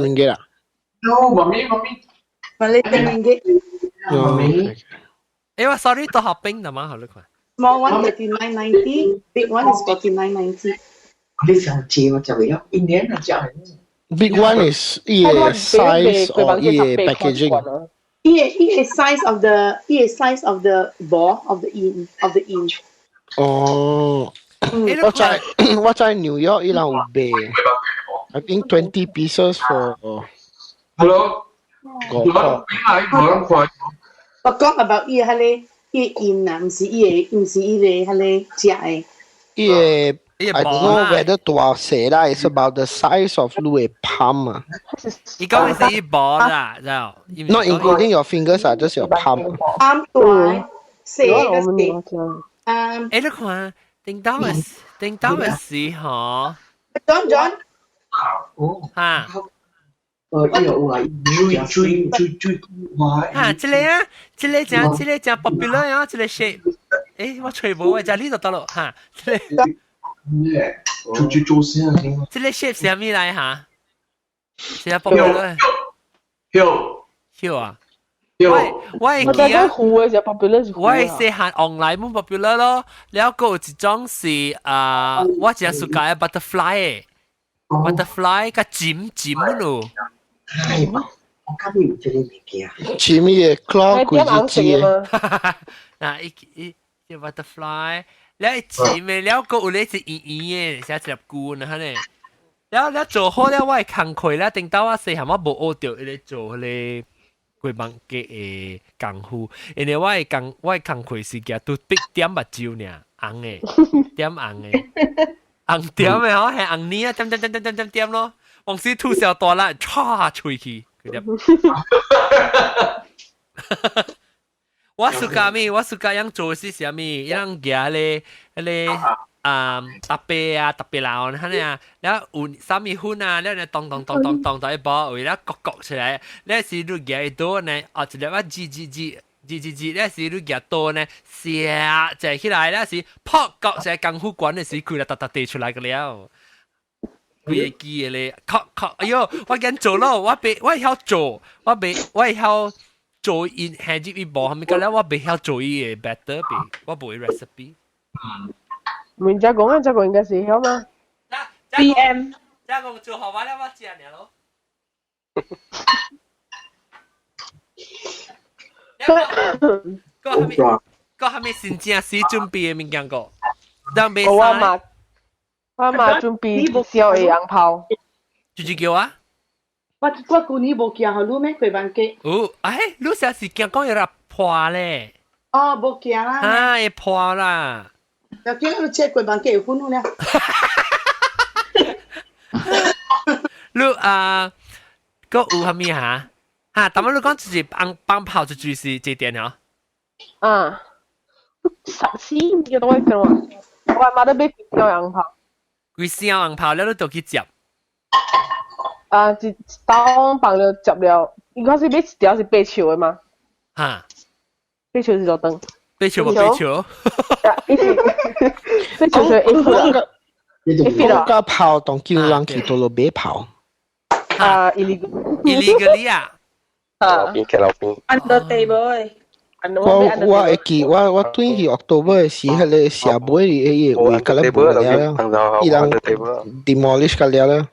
ringgit 啊？ No，媽咪媽咪。 Malaysian ringgit。媽咪。欸，我 sorry，多學冰就蠻好你看。 Small one 39.90, big one is 49.90。你想借我就會了，一年啊食。 Big one is 伊個 size or 伊個 packaging？伊個 size of the 伊個 size of the ball of the inch。哦，我在 New York 伊人有賣，I think 20 pieces for Hello，5塊。我講 about 伊個彼個伊個印啊，毋是伊個彼個食的。伊個 I don't know whether 大細啦，it's about the size of 你的 palm 啊。伊講的是伊薄啦，知道？Not including your fingers 啊，just your palm。 palm 大，細個細。嗯。欸，你看，頂到的時吼。 John John。哦。哈。伊有啊，追追追追哇！哈，這個啊，這個真 popular 啊，這個 shape。欸，我揣無，我這裡就得咯，哈。這個。咩？做做做先啊！這個 shape 是啥物來哈？是啊，popular。有有啊。有。我會記啊。糊的是 popular 是我會細漢 online 滿 popular 咯，了閣有一種是啊，我真喜歡 butterfly 的，butterfly 較尖尖咯。係嘛？我感覺有這個物件。前面的 claw 幾隻字的？嗱，伊伊隻 butterfly，了尖的，了閣有咧是圓圓的，寫一粒菇呢，哈呢。了了做好了，我會工課了，頂到我細漢我無學著伊咧做彼個粿網雞的功夫，因為我的工課是舉拄筆點目睭爾，紅的，點紅的，紅點的吼，係紅呢啊，點點點點點點點咯，往時吐小大力，唰吹去，佢點。我 suka 咩？我 suka 樣做是啥物？樣舉咧，彼個啊，特別啊，特別老，哈呢啊，了有啥物粉啊，了呢咚咚咚咚咚到一包，為了割割出來，了是你舉刀呢，哦，一粒啊，吱吱吱吱吱吱，了是你舉刀呢，寫坐起來，了是撲割一個功夫館的時，開了噠噠地出來個了。規個機的咧，確確，哎喲，我緊做咯，我袂，我會曉做，我袂，我會曉做伊下入伊無，蝦米個了，我袂曉做伊的 batter 袂，我無伊 recipe。明只講啊，這個應該是曉嗎？B M，這個做好完了，我食爾咯。個蝦米？個蝦米新正時準備的物件個？當袂我嘛，我嘛準備燒的紅炮。就就叫啊？我舊年無寄予你咩？粿網雞。有，哎，你啥時驚講有粒破咧？哦，無寄啦。啊，會破啦。要叫你切粿網雞有粉了。你啊，閣有蝦米哈？哈，但係你講就是放放炮就就是這點了。啊，十四唔記得我講我，我媽都買幾條紅炮。規箱紅炮了，你就去接。啊，一兜放了接了，應該是買一條是白笑的嘛？哈，白笑是做燈。白笑無白笑？伊是白笑是一副。講個炮當叫人去到路買炮。啊，illegal illegally 啊！啊，邊騎樓邊。 Under table 我我會記，我我轉去 October 時，彼个社尾彼个位，甲咧無了，伊人 demolish 甲了了。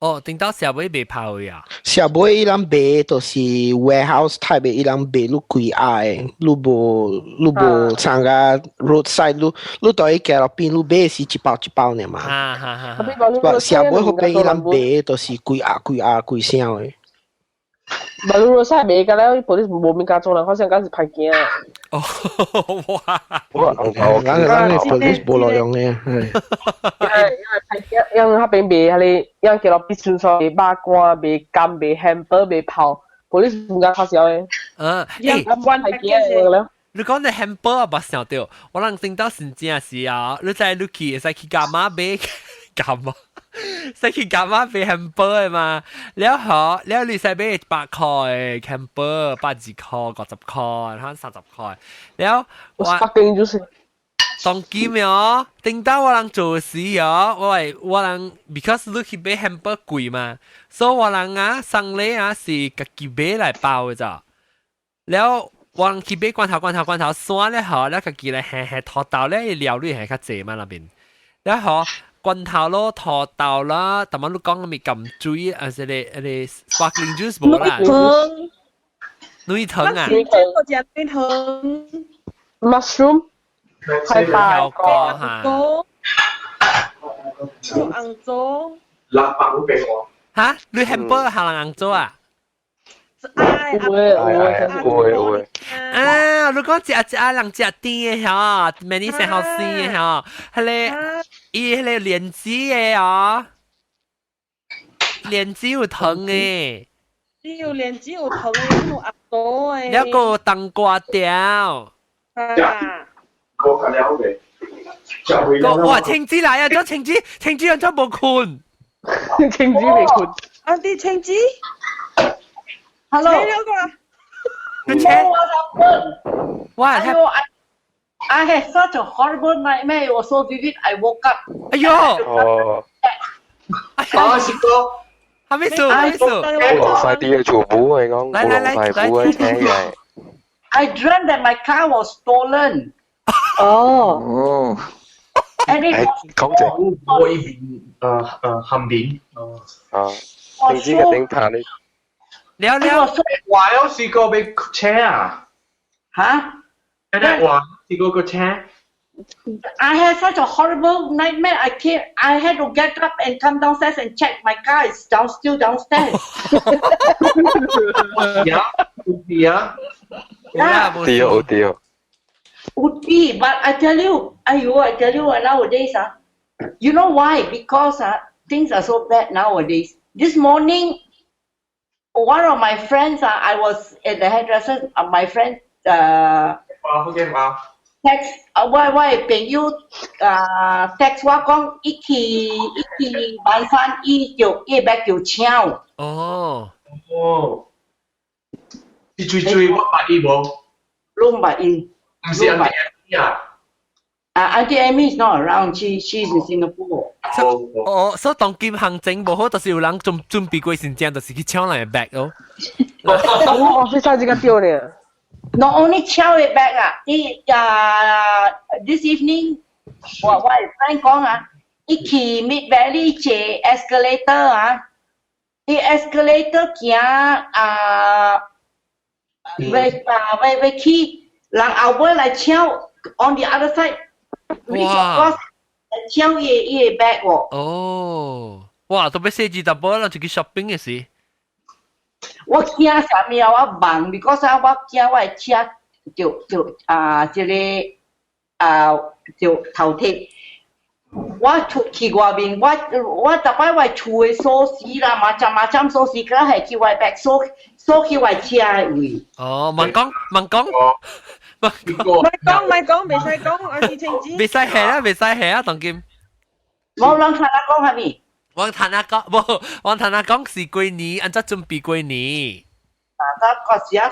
哦，頂到社尾賣炮的啊！社尾伊人賣就是 warehouse type 的，伊人賣你規額的，你無你無參加 roadside，你你到伊街路邊，你買是一包一包爾嘛。哈哈哈！但社尾彼邊伊人賣就是規額規額規箱的。馬路路曬賣個咧，police 無物件做人，好像講是歹驚。哦，哇！我紅炮，咱咱的 police 無路用的。因為歹驚，因為彼邊賣彼个，因為街路邊純粹賣肉乾、賣柑、賣 hamper、賣炮，police 唔敢發燒的。嗯，欸，歹驚的。你講的 hamper 我捌想到，我人聽到真正是啊，你知你去會使去柑仔買柑仔？使去柑仔買 hamper 的嘛？了後了你使買100塊的 hamper，120塊、50塊，然後30塊。了我北就是當今哦，頂到我人做事哦，我係我人，because 你去買 hamper 貴嘛，所以我人啊送禮啊是家己買來包的咋。了我人去買罐頭罐頭罐頭，酸咧吼，了家己來下下土豆咧，料理係較濟嘛那邊。了吼罐頭咯，土豆啦，但係你講咪甘水，啊是咧咧 sparkling juice 無啦？女糖啊？女糖，mushroom。係白個嚇。做紅棗。六百五俾我。嚇？你 hamper 下人紅棗啊？會會會。啊！如果食食人食甜的吼，每年生好生的吼，彼个伊彼個蓮子的哦，蓮子有糖的。有蓮子有糖的，有紅棗的。了個冬瓜條。啊。我較了未？哇！青子來啊！咗青子，青子人真無困。青子未困。啊！啲青子。 Hello。你車？哇！ I had such a horrible nightmare. It was so vivid. I woke up. 哎呦！哦。啊，是個。係咩事？咩事？落晒啲嘅全部係講，來來來落晒布請嘅。 I dreamt that my car was stolen. 哦。哦。 And it 講者。我一邊後面。啊。你知個頂棚你。了了。話有試過被車啊？嚇？你話試過個車？ I had such a horrible nightmare. I can't. I had to get up and come downstairs and check my car is down still downstairs. 呀，有啊。對哦對哦。有啲，but I tell you, 哎呦，I tell you nowadays 啊，you know why? Because 啊，things are so bad nowadays. This morning, one of my friends 啊，I was at the hairdresser. My friend 哇，好驚啊！ text 啊，我我的朋友啊 text 我講，伊去伊去馬山，伊就伊欲叫搶。哦。哦。你追追我捌伊無？攏捌伊。毋是 Auntie Amy 啊？啊，Auntie Amy is not around. She's in Singapore. 哦，所以當今行情無好，就是有人準準備過先正，就是去搶人的 bag 哦。我 office 這個丟呢。 Not only 搶的 bag 啊，伊啊 this evening 我我 friend 講啊，伊去 Mid Valley 坐 escalator 啊，伊 escalator 行啊，欲啊欲欲去，人後尾來搶 on the other side，哇！搶伊伊的 bag 喎。哦，哇！特別設計淡薄啦，就去 shopping 的時。我驚啥物啊？我忙，because 啊，我驚我的車就就啊，這个啊就頭鐵。我出去外面，我我逐擺我厝的鎖匙啦，嘛針嘛針鎖匙，閣係去我 bag 鎖鎖去我車的位。哦，問講問講，問講，咪講，袂使講，阿是青子。袂使下啦，袂使下啊，當今。無人聽我講係咪？我聽阿講，無，我聽阿講是過年，按怎準備過年？啊，個時啊，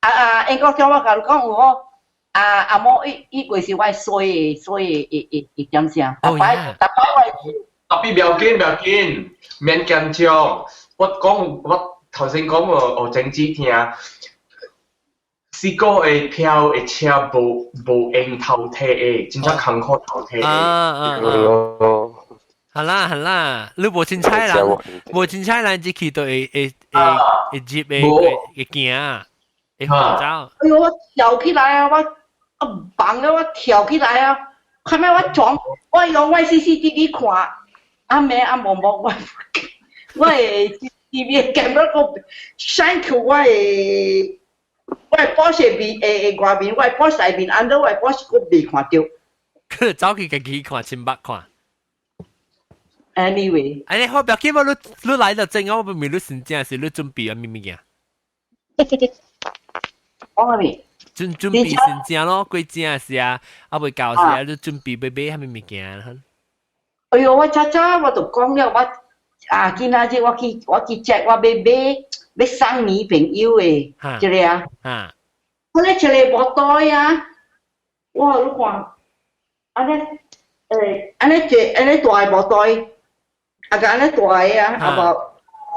啊啊，英國叫我共你講有我啊阿某伊伊過是我衰的衰的一一一點聲，逐擺逐擺我特別不要緊，不要緊，免緊張。我講我頭先講我我整子聽，是個會票會車無無用頭提的，真正艱苦頭提的。啊啊啊！好啦好啦，你無凊彩人，無凊彩人入去都會會會會入會會行，會走。哎喲，我跳起來啊！我啊忙了，我跳起來啊！後尾我撞，我用我 CCTV 看，阿妹阿毛毛我我的 CCTV camera 個 shine 去我的我的 Porsche 面的外面，我的 Porsche 內面，按到我的 Porsche 閣未看著。佢走去家己看，親捌看。 Anyway，哎，你好，不要緊，我你你來就正，我唔明你真正是你準備啊咩物件？講啥物？準準備先正咯，過正是啊，啊未到時啊，你準備欲買啥物物件？哎喲，我早早我就講了，我啊今仔日我去我去 check 我欲買欲送女朋友的，這個啊，我咧一個無袋啊，哇，你看，按呢按呢一按呢大的無袋。啊個按呢大的啊，啊無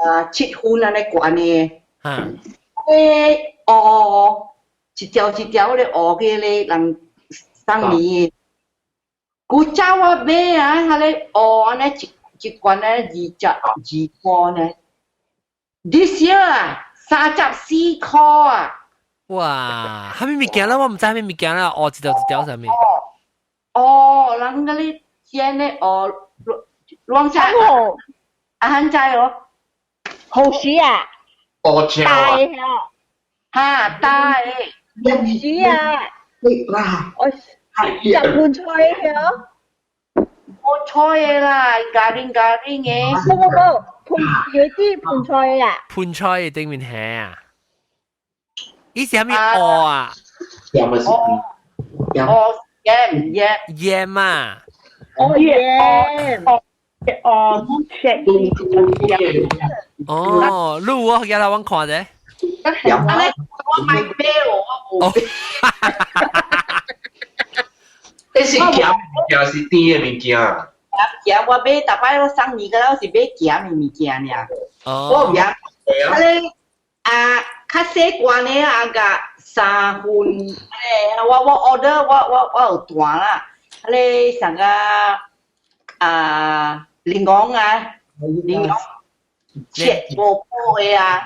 啊7分按呢懸的，咧哦，一條一條咧學個咧人送年的。古早我買啊，彼个學按呢一一罐咧22塊呢。This year 啊，34塊啊！哇，啥物物件啦？我毋知啥物物件啦，學一條一條啥物？哦，人嗰啲煎咧學。攏知啊，罕知哦，好食啊！哦，大的哈，大的，好食啊！啦，我食盆菜的哦，冇菜的啦，咖喱咖喱的。無無無，盆椰子盆菜的啊。盆菜的頂面係啊？伊是啥物蚵啊？哦，鹽鹽鹽啊！哦鹽。哦，切哦，你有啊？來我看者。啊咧，我買買哦，我無買。你是鹹物件是甜的物件？鹹我買，逐擺我送你個了是買鹹的物件爾。哦。我唔啊咧啊，較細罐的啊個3分，我我 order 我我我有單啦，啊咧上個啊。檸檬啊，檸檬切薄薄的啊，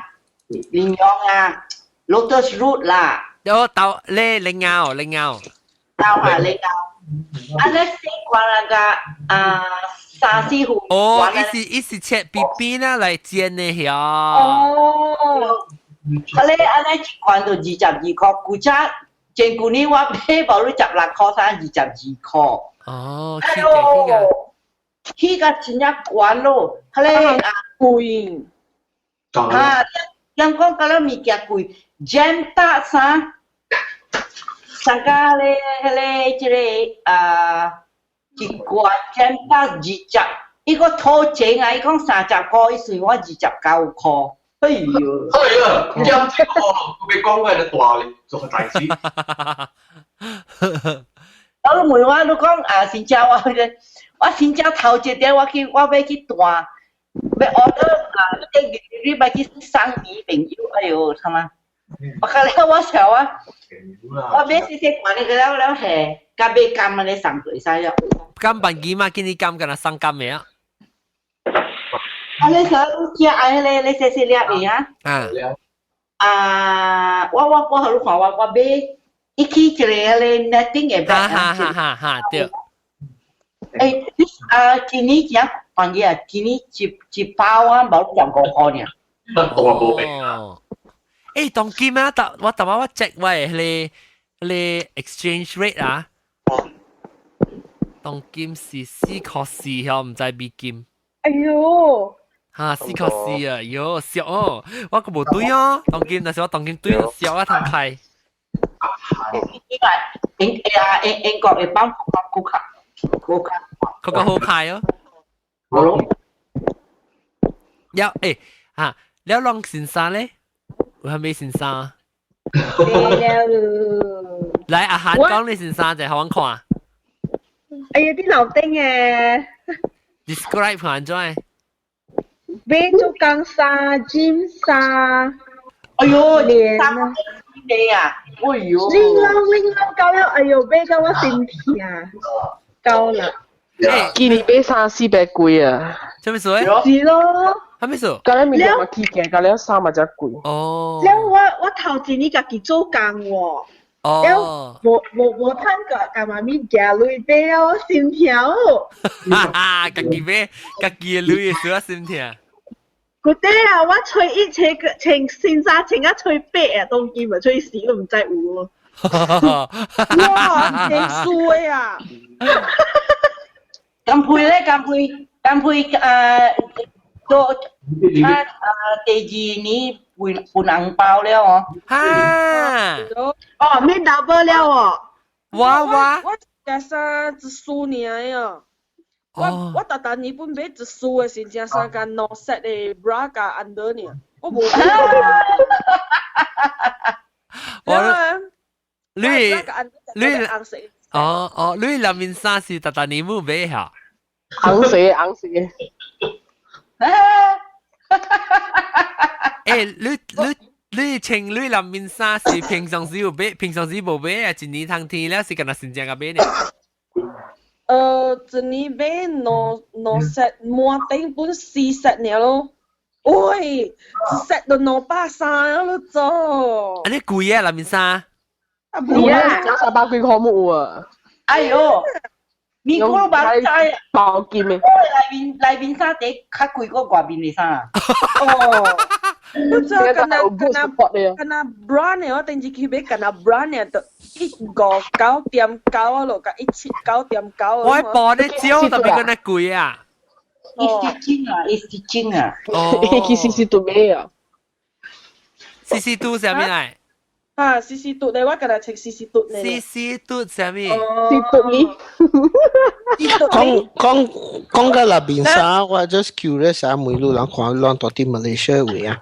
檸檬啊，lotus root 啦，有豆咧檸牛檸牛，豆啊檸牛，啊咧細罐那個啊3、4份，哦，伊是伊是切邊邊啊來煎的遐。哦，啊咧啊咧一罐就22塊，古早前舊年我買無你16塊三22塊。哦，起價起價。起甲真正懸咯，彼个啊貴，啊，人講甲咱物件貴，jam 搭啥？啥個咧？彼个這个啊，一罐 jam 搭二十，伊個掏錢啊！伊講30塊，伊算我29塊。哎喲！哎呀，咁這個我別講我係大咧，做代誌。我問我，你講啊，新正我彼個。我新正頭一日我去，我欲去彈，欲 order 啊，你你欲去送女朋友，哎喲，他媽！我看了我笑啊，我買細細罐的個了了下，佮買柑按呢送就會使了。柑辦機嘛，今年柑敢若送柑的啊。啊，你想你食愛彼个你細細粒的啊？啊。啊，我我我予你看，我我買，伊去一個彼个 netting 的哈哈哈哈哈，對。欸，你啊，今年真便宜啊！今年一一包啊，無15塊爾。那大無平啊！欸，當今啊，我逐擺我 check 我的彼个彼个 exchange rate 啊，當今是4塊4曉，毋知美金。哎喲！哈，4塊4啊！喲，俗哦，我閣無對哦，當今若是我當今對俗啊，通開。英啊英英國的幫國較。嗰個好派哦。好咯。有誒嚇，了啷先生咧？有係咩先生？來阿韓講你先生就好我看。哎呀，啲樓頂嘅。 Describe 看怎？買做工衫、尖衫。哎呦，連啊！你啊！哎呦！拎啷拎啷夠了，哎呦，買到我心痛，夠啦。今年買衫四百幾啊！啥物事？是咯。啥物事？舊年物件嘛起價，舊年衫嘛真貴。哦。了我頭一年家己做工喎。哦。無無無趁個，共媽咪寄鐳買了，我心痛。哈哈，家己買，家己的鐳會使我心痛。嗰啲啊，我吹一穿個穿新衫穿啊吹八啊，當今咪吹死都唔知有喎。哇，真衰啊！咁配咧，咁配，咁配到啊第二年換換紅包了哦。哈！哦，免 double 了哦。哇哇！我食衫一束爾啊。我逐逐年本買一束的是正衫共兩 set 的 bra 佮 under 爾，我無。我你你哦哦，你內面衫是逐逐年冇買嚇？紅色紅色。欸，你你你穿你內面衫是平常時有買，平常時無買啊？一年通天了是敢若新正個買呢？一年買兩兩 set，滿頂本四 set 爾咯。喂，一 set 就230啊，你做。啊，你貴啊，內面衫。啊，無啊，300幾塊冇啊。哎呦，美國都捌知啊，包金的。我內面內面衫底較貴過外面的衫。哦。你知敢若敢若敢若 brand 的，我頂次去買敢若 brand 的，就159.9啊落，共179.9。我報的少，特別敢若貴啊。伊是真啊，伊是真啊。哦。其實是做咩啊？四四度啥物來？啊，四四度咧，我敢若穿四四度咧。四四度啥物？四度呢？講講講到內面衫，我 just curious 啊，每路人看咱到底 Malaysia 位啊。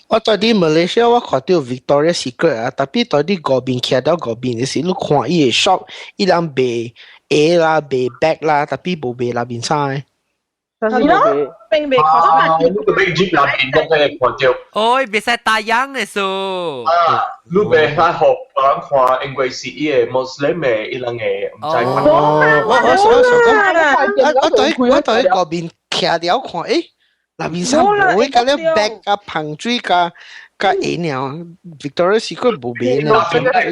我到底 Malaysia 我看到 Victoria Secret 啊，特別到底外邊徛到外邊的時，你看伊個 shop，伊人賣鞋啦，賣 bag 啦，特別無賣內面衫的。係咯，並未啊！你個俾接內面都俾看到。哦，袂使打烊的數。啊，你袂使學人看，因為是伊個 Muslim 的，伊人會毋知看。哦，我我我想講，我對我對外邊徛了看，誒，內面衫無，伊甲了 bag 甲香水甲甲鞋爾，Victoria Secret 無賣呢。看到伊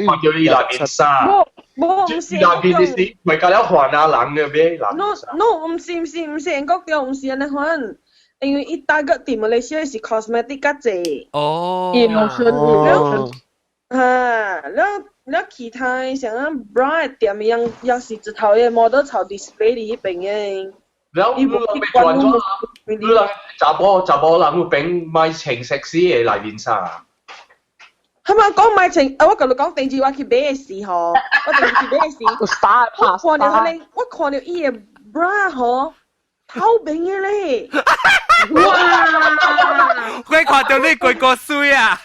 內面衫。無，毋是。內面的是袂甲了還啊人嘅買人。 No no，毋是毋是毋是，英國對，毋是按呢款，因為伊大個佇馬來西亞是 cosmetic 較濟。哦。伊 lotion。啊，了了其他的像咱 bra 的店樣，也是一頭的 model 朝 display 佇彼邊的。了，你人欲轉怎？你人查某查某人有變買穿色絲的內面衫。他們講買穿，啊！我共你講，頂次我去買的時候，我頂次去買的時，我看到彼個，我看到伊的 bra 吼，透明的咧。哇！我看到你規個水啊！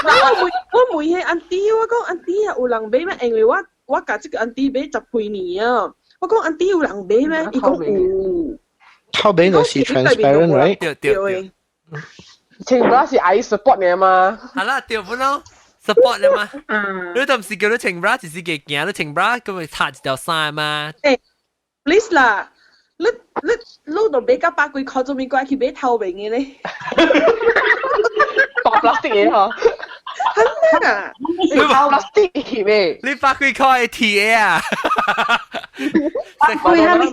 我問我問彼 auntie，我講 auntie 啊，有人買咩？因為我我共這個 auntie 買十幾年啊。我講 auntie 有人買咩？伊講有。透明就是 transparent right？對對對。穿 bra 是愛 support 你嘛？好啦，對不咯？support 你嘛？你都唔是叫你穿 bra，只是嘅行你穿 bra，咁咪插一條衫嘛？誒，please 啦，你你你都買甲百幾箍，做咩過去買透明嘅咧？白 plastic 嘅嗬？真啊！你白 plastic 咩？你百幾箍係鐵啊？百幾係咪？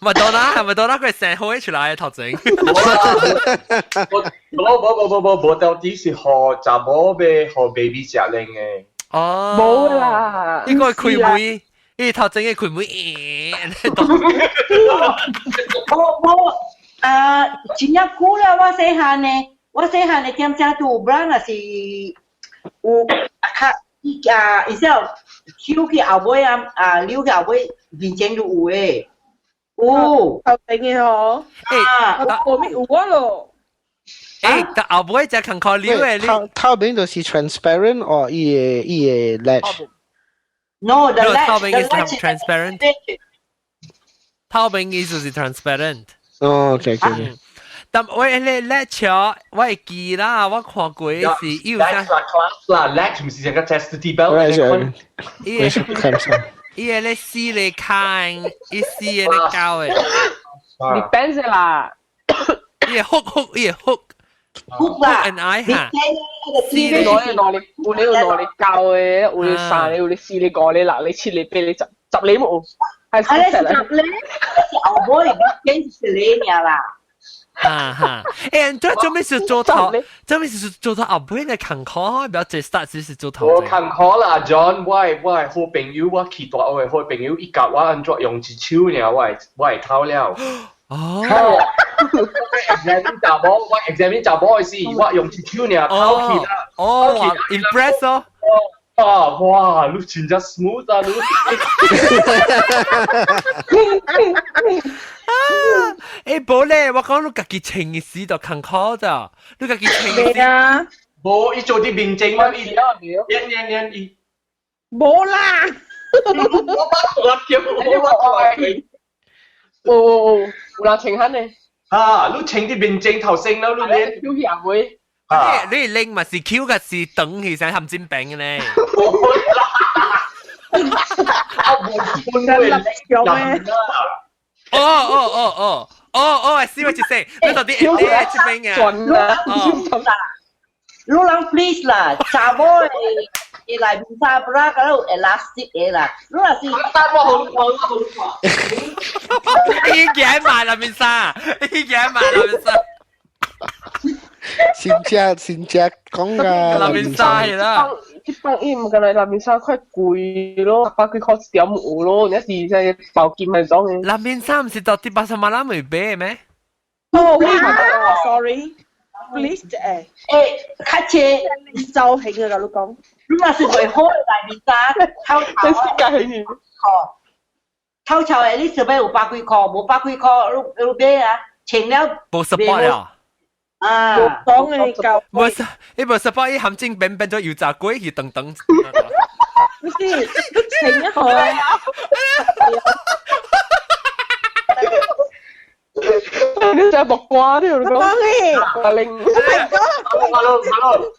麥當娜係麥當娜，佢成開出來頭前。無無無無無無，到底是予查某買予 baby 食奶的。哦，無啦，呢個係開門，呢頭前嘅開門，無無啊，真正久了，我細漢呢，我細漢的店家都有 bra 若是有啊較伊啊，伊說抽去後尾啊啊溜去後尾面前都有誒，有頭頂嘅嗬。誒，後面有我咯。誒，但後尾就近靠溜嘅，你頭頭邊就是 transparent 哦，伊個伊個 latch。 No, the latch，頭邊is transparent。頭邊意思是 transparent。哦，OK OK。但我你 latch 我會記啦，我看過是有啥 clasp 啦，latch 唔是成個 chastity belt。伊個伊個咧四個開，伊四個咧交的。 Depends 啦。伊個 hook hook 伊個 hook。 hook 啦 and I 哈。四個兩個有你有兩個交的，有你三個，有你四個、五個、六個、七個、八個、十十個冇。係你十個，是後尾變一個爾啦。哈哈，誒，這做咩是做頭？做咩是做頭後尾嘅坎坷？不要最 start 只是做頭。我坎坷啦，John，我我好朋友，我去大學的好朋友，伊教我按怎用一手爾，我我會偷了。哦。 examine 查某，我 examine 查某的時，我用一手爾偷去啦。哦，impress 哦。啊，哇！你真正 smooth 啊，你。誒，無咧，我講你家己穿嘅時就坎坷咋，你家己穿嘅時。啊。無，伊做啲面前嘛，伊練練練伊。無啦。我叫我哦哦，有人穿緊呢。啊，你穿啲面前頭先啦，你練。跳起阿妹。你拎嘛是 Q 嘅是等起身含煎餅嘅咧。啊，無半會咩？哦哦哦哦哦哦，是咪就係？你到底會這邊啊？準啦！你人 please 啦，查某的會內面衫布啦，嗰度 elastic 的啦，你若是，我好我好伊夾埋內面衫，伊夾埋內面衫。新正新正講啊，內面衫啦。這幫伊毋敢來內面衫較貴咯，百幾塊一條有咯，你是在包金那種的。內面衫毋是到底八十萬人未買咩？哦，sorry，please 誒，誒，較濟造型啊，你講。你若是袂好的內面衫，透透的，吼，透透的，你想欲有百幾塊，無百幾塊，你你買啊，穿了。無 support 了。啊，講嘅夠。無是，伊無 support，伊陷阱變變咗油炸鬼去等等。不是，你穿一下。你真係木瓜添，你講。阿玲。 Oh my god！ Hello hello。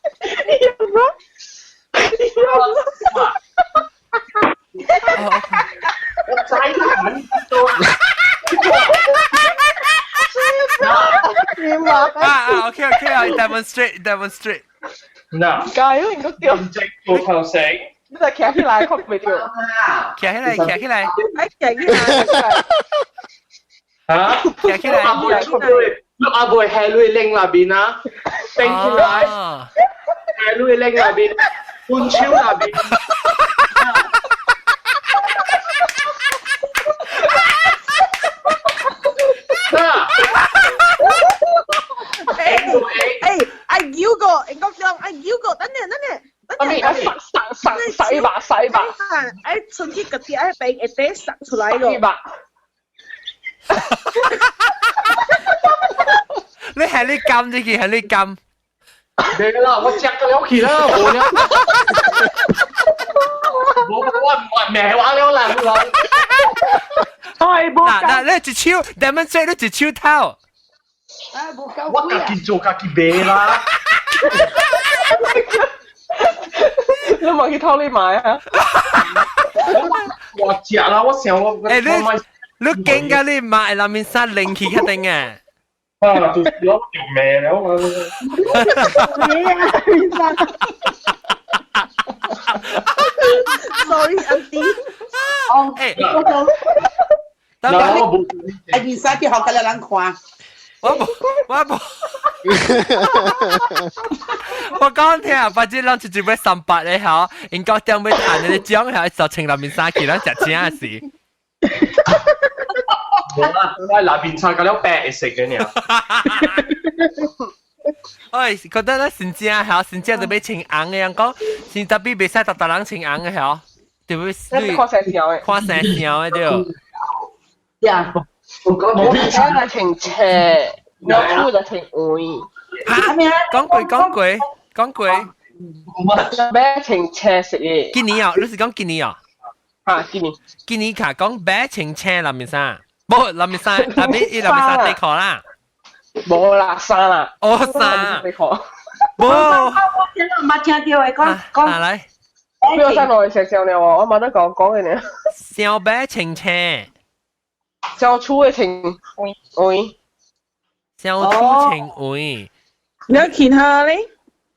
我知啦，你多。啊啊，OK OK 啊，demonstrate demonstrate。嗱，解應該叫。做頭成。你就徛起來，看袂著。徛起來，徛起來。哎，徛起來。嚇？徛起來。阿妹，你阿妹係你拎那邊啊？拎起來。係你拎那邊，半超那邊。嗱。誒誒，愛叫個，應該講愛叫個，等陣等陣。阿咪愛塞塞塞塞吧塞吧。愛出去嗰啲愛俾一啲塞出來個。你係你撳呢件係你撳。對啦，我食到了去啦，無了。我我我咩話了啦，我。係冇。嗱嗱，你一手，兩蚊水你一手頭。我家己做家己賣啦。你冇去偷你買啊？我食啦，我想我。誒你你驚㗎你買內面衫冷氣一定啊！啊，就是我條命了我。咩啊？面衫。 Sorry, auntie。哦，誒，嗱我冇。哎，面衫去學個人看。我無，我無。我講聽啊，反正咱一一尾300咧吼，因到點尾賺那個獎吼，就穿內面衫去，咱食正事。冇啦，我內面衫個了白色嘅呢。哎，覺得咧新正吼，新正就欲穿紅的，人講新特別袂使逐逐人穿紅的吼。對不對？看生肖的，看生肖的對。呀，我睇就穿斜，我出就穿位。嚇！講過講過講過。白穿青色的。今年啊，你是講今年啊？嚇，今年。今年卡講白穿青內面衫，無內面衫，阿邊伊內面衫底褲啦。無啦，衫啦。哦，衫。底褲。無。我聽到冇聽到的，講講。來。邊個生落去食上了喎？我冇得講講嘅呢。小白穿青。小粗的穿位。小粗穿位。你有其他咧？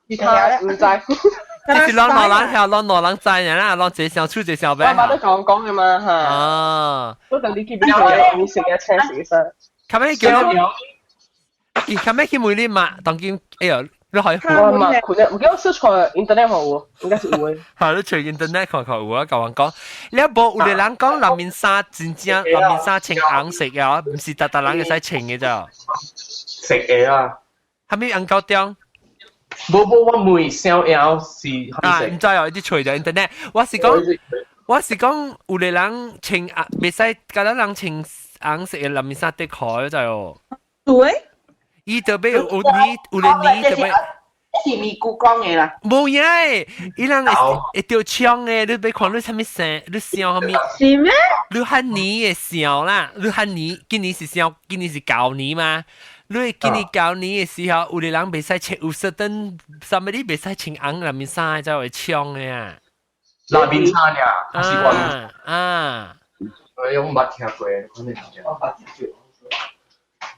其他唔知。這是攏老人曉，攏老人知嘅啦，攏這小粗這小白。我冇得講講嘅嘛嚇。啊。我等你去邊度？你食嘅青色衫。後尾叫你，後尾去問你嘛，當今哎呦，你可以。我嘛，可能唔記得 search internet 好有，應該是有的。係你隨 internet 看看有啊，甲我講，你無有個人講內面衫真正內面衫穿紅色嘅，毋是逐逐人會使穿嘅咋。食嘅啊。係咪紅高中？無無，我問小妖是啊，毋知哦，你隨著 internet，我是講，我是講有個人穿啊，袂使，敢若人穿紅色嘅內面衫底褲，知哦。對。伊特別有呢，有個呢特別。是咪故講的啦？無影的，伊人會會著槍的，你欲看你啥物生，你想啥物？是咩？你漢年的想啦，你漢年，今年是想，今年是舊年嘛？你今年舊年的時候，有個人袂使穿，有 certain somebody 袂使穿紅內面衫，才會槍的啊。內面衫爾，還是外面？啊。哎，我毋捌聽過，可能我捌聽過。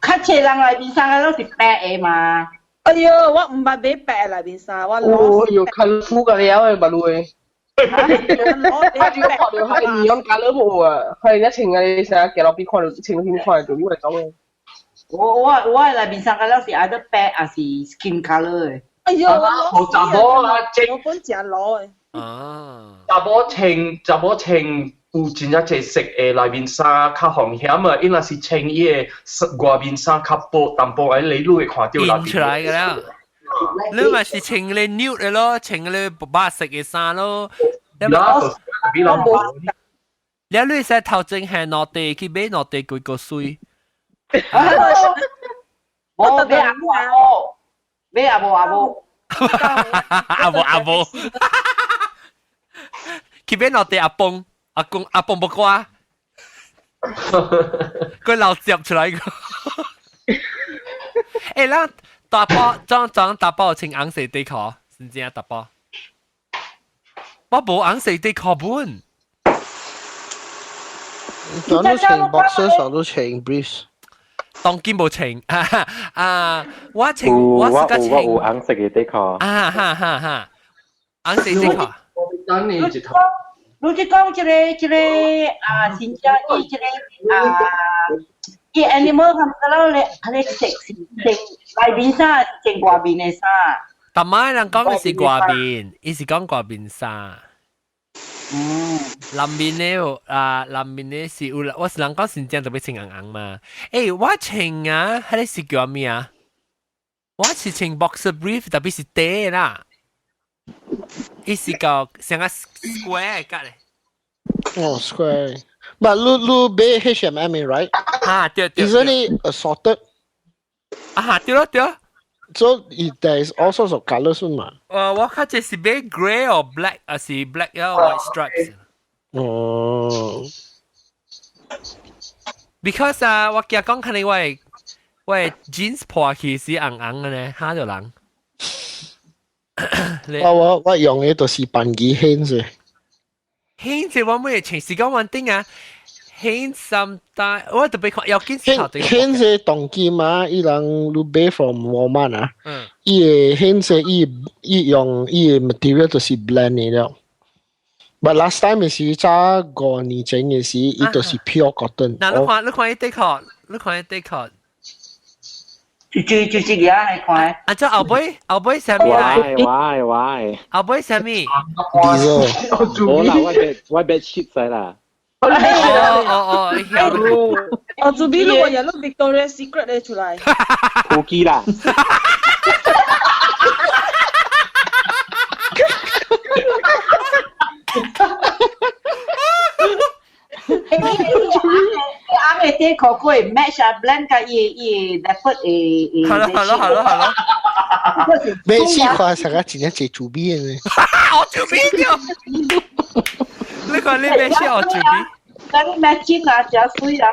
較濟人內面衫攏是白的嘛。哎喲，我毋捌買白內面衫，我哦喲，colourful 個了的，目路的。他就看到佢 neon colour 無啊，佢一穿個衫，行路邊看到穿邊看到，以為講嘅。我我我內面衫個攏是either 白還是 skin colour 的。哎喲，我無查某啊，我本誠老的。啊！查某穿查某穿有真正濟色的內面衫較風險啊！伊若是穿伊的外面衫較薄淡薄，哎，你會看到內面出來個啦。你咪是穿個 nude 的咯，穿個白色的衫咯。啦，比人無。你你使頭前係落地去買落地幾個水。我買阿母阿母，買阿母阿母。阿母阿母。去買落地阿公，阿公阿公不瓜，佢老接出來個。欸，咱大包裝裝大包穿紅色底褲，真正大包。我無紅色底褲本。當你穿 boxer，都穿 briefs。當今無穿啊！我穿我是個穿我有紅色嘅底褲。啊哈哈哈！紅色底褲。等你一頭。你就講這個這個啊，新疆伊這個啊，伊 animal 他們嗰咧，佢咧食食內面衫，穿外面的衫。逐擺人講的是外面，伊是講外面衫。嗯。內面的啊，內面的是有，我是人講新疆特別穿紅紅嘛。欸，我穿啊，彼個是叫咩啊？我是穿 boxer brief，特別是短啦。伊是個像個 square 個咧。哦，square。But 你你買 H&M right？啊，對對。 Isn't it assorted？啊，對咯對。 So it there is all sorts of colours 嘛。我較濟是買 grey or black，還是 black 抑 white stripes。哦。 Because 啊，我驚講可能我我 jeans 破去是紅紅的咧，嚇到人。我我我用的就是笨機 Hanes。 Hanes 我每日穿是講穩定啊。Hanes sometimes 我特別看要緊 Hanes 當今嘛，伊人你買 from Walmart 啊，伊個 Hanes 伊伊用伊個 material 就是 blend 的了。But last time 是早5年前嘅時，伊就是 pure cotton。嗱，你看你看伊底褲，你看伊底褲。就就就是個來看。啊，這後尾後尾啥物來？喂喂喂！後尾啥物？ Diesel。我啦，我 bed 我 bed sheet 晒啦。哦哦哦，哦，做比如果有攞 Victoria Secret 咧出來。苦機啦。紅的底褲會 match 啊，blend 佮伊伊 leopard 的係咯係咯係咯係咯。買試看啥個真正濟主美的呢？我做咩咗？你看你買試我做咩？嗰啲 matching 啊，真水啊！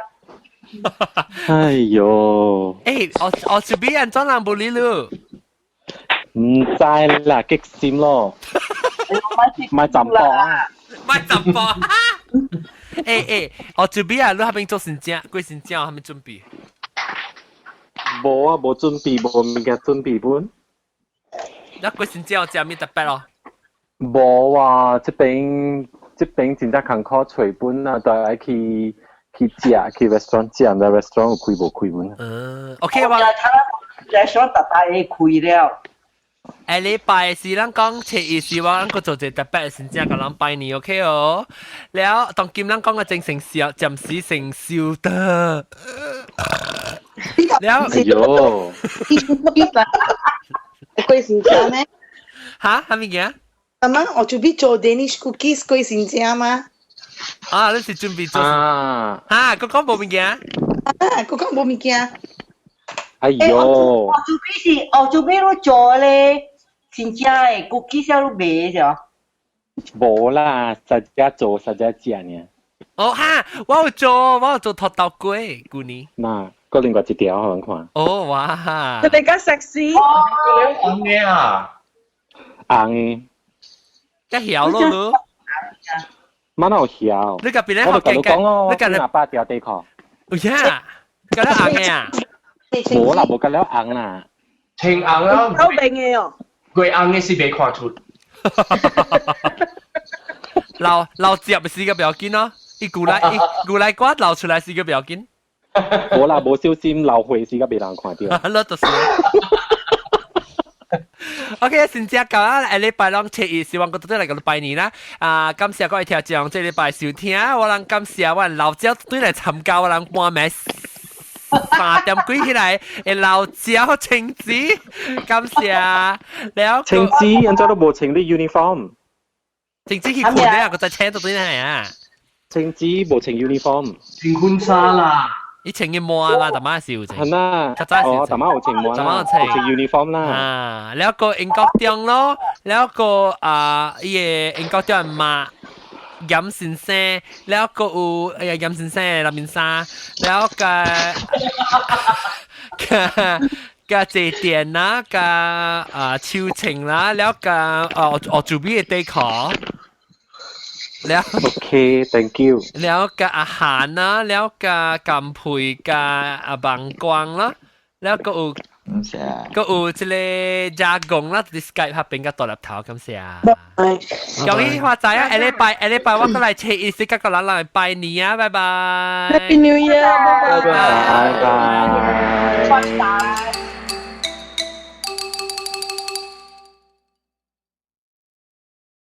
哎喲！欸，我做咩人裝人無理咯？唔知啦，激心咯，買站波啊！買站波。欸欸，我做咩啊？你嗰邊做先正，幾先正，係咪準備？無啊，無準備，無物件準備本。你幾先正食咩特別咯？無啊，這邊這邊真正艱苦揣本啊，都愛去去食，去 restaurant 食，毋知 restaurant 有開無開本。嗯，OK 我 restaurant 大大開了。下禮拜是咱講初一是我咱閣做一個特別先正共人拜年，OK 哦。了，當今咱講嘅精神燒，暫時成燒的。了，哎喲，過先正咩？嚇，啥物件？阿媽，我準備做 Danish cookies 過先正嗎？啊，你是準備做？啊，嚇，閣講無物件？啊，閣講無物件。哎喲，我準備是，我準備你做咧，真正的 cookies 你賣咗。無啦，實家做實家食呢。哦哈，我有做，我有做脫豆粿，舊年。嗱，閣另外一條予人看。哦哇！佢哋較 sexy。紅的啊，紅的。較曉咯咯。馬哪有曉？你甲別人我就共你講咯，你甲你百條底褲。有影？甲你紅的啊？無啦，無甲了紅啦。青紅啊！透明的哦。過紅的是袂看出。流流接是個不要緊咯，伊古來伊古來瓜流出來是個不要緊。無啦，無小心流血是個袂人看著。你就是。OK，先正到啊！下禮拜攏初一，希望閣對來共你拜年啦。啊，感謝各位聽眾，這禮拜收聽，我人感謝我老椒對來參加，我人半暝3點幾起來，會老椒青子，感謝。了，青子，人家都無穿你 uniform。青子去睏咧，閣再請到對來啊。青子無穿 uniform，穿婚紗啦。伊穿嘅毛啦，大媽是有穿。係啦，哦，大媽有穿毛啦，大媽有穿 uniform 啦。啊，了個英國中咯，了個啊，伊個英國中媽嚴先生，了個有哎呀嚴先生的內面衫，了個個個坐墊啦，個啊手穿啦，了個哦哦準備的底褲。了，OK，thank you。了個阿韓啦，了個甘佩個阿萬光啦，了個有，個有這個加工啦，就是 Skype 拍變個大粒頭，感謝。恭喜發財啊！下禮拜下禮拜我閣來初一時，閣個人來拜年啊！拜拜。 Happy New Year！拜拜。拜拜。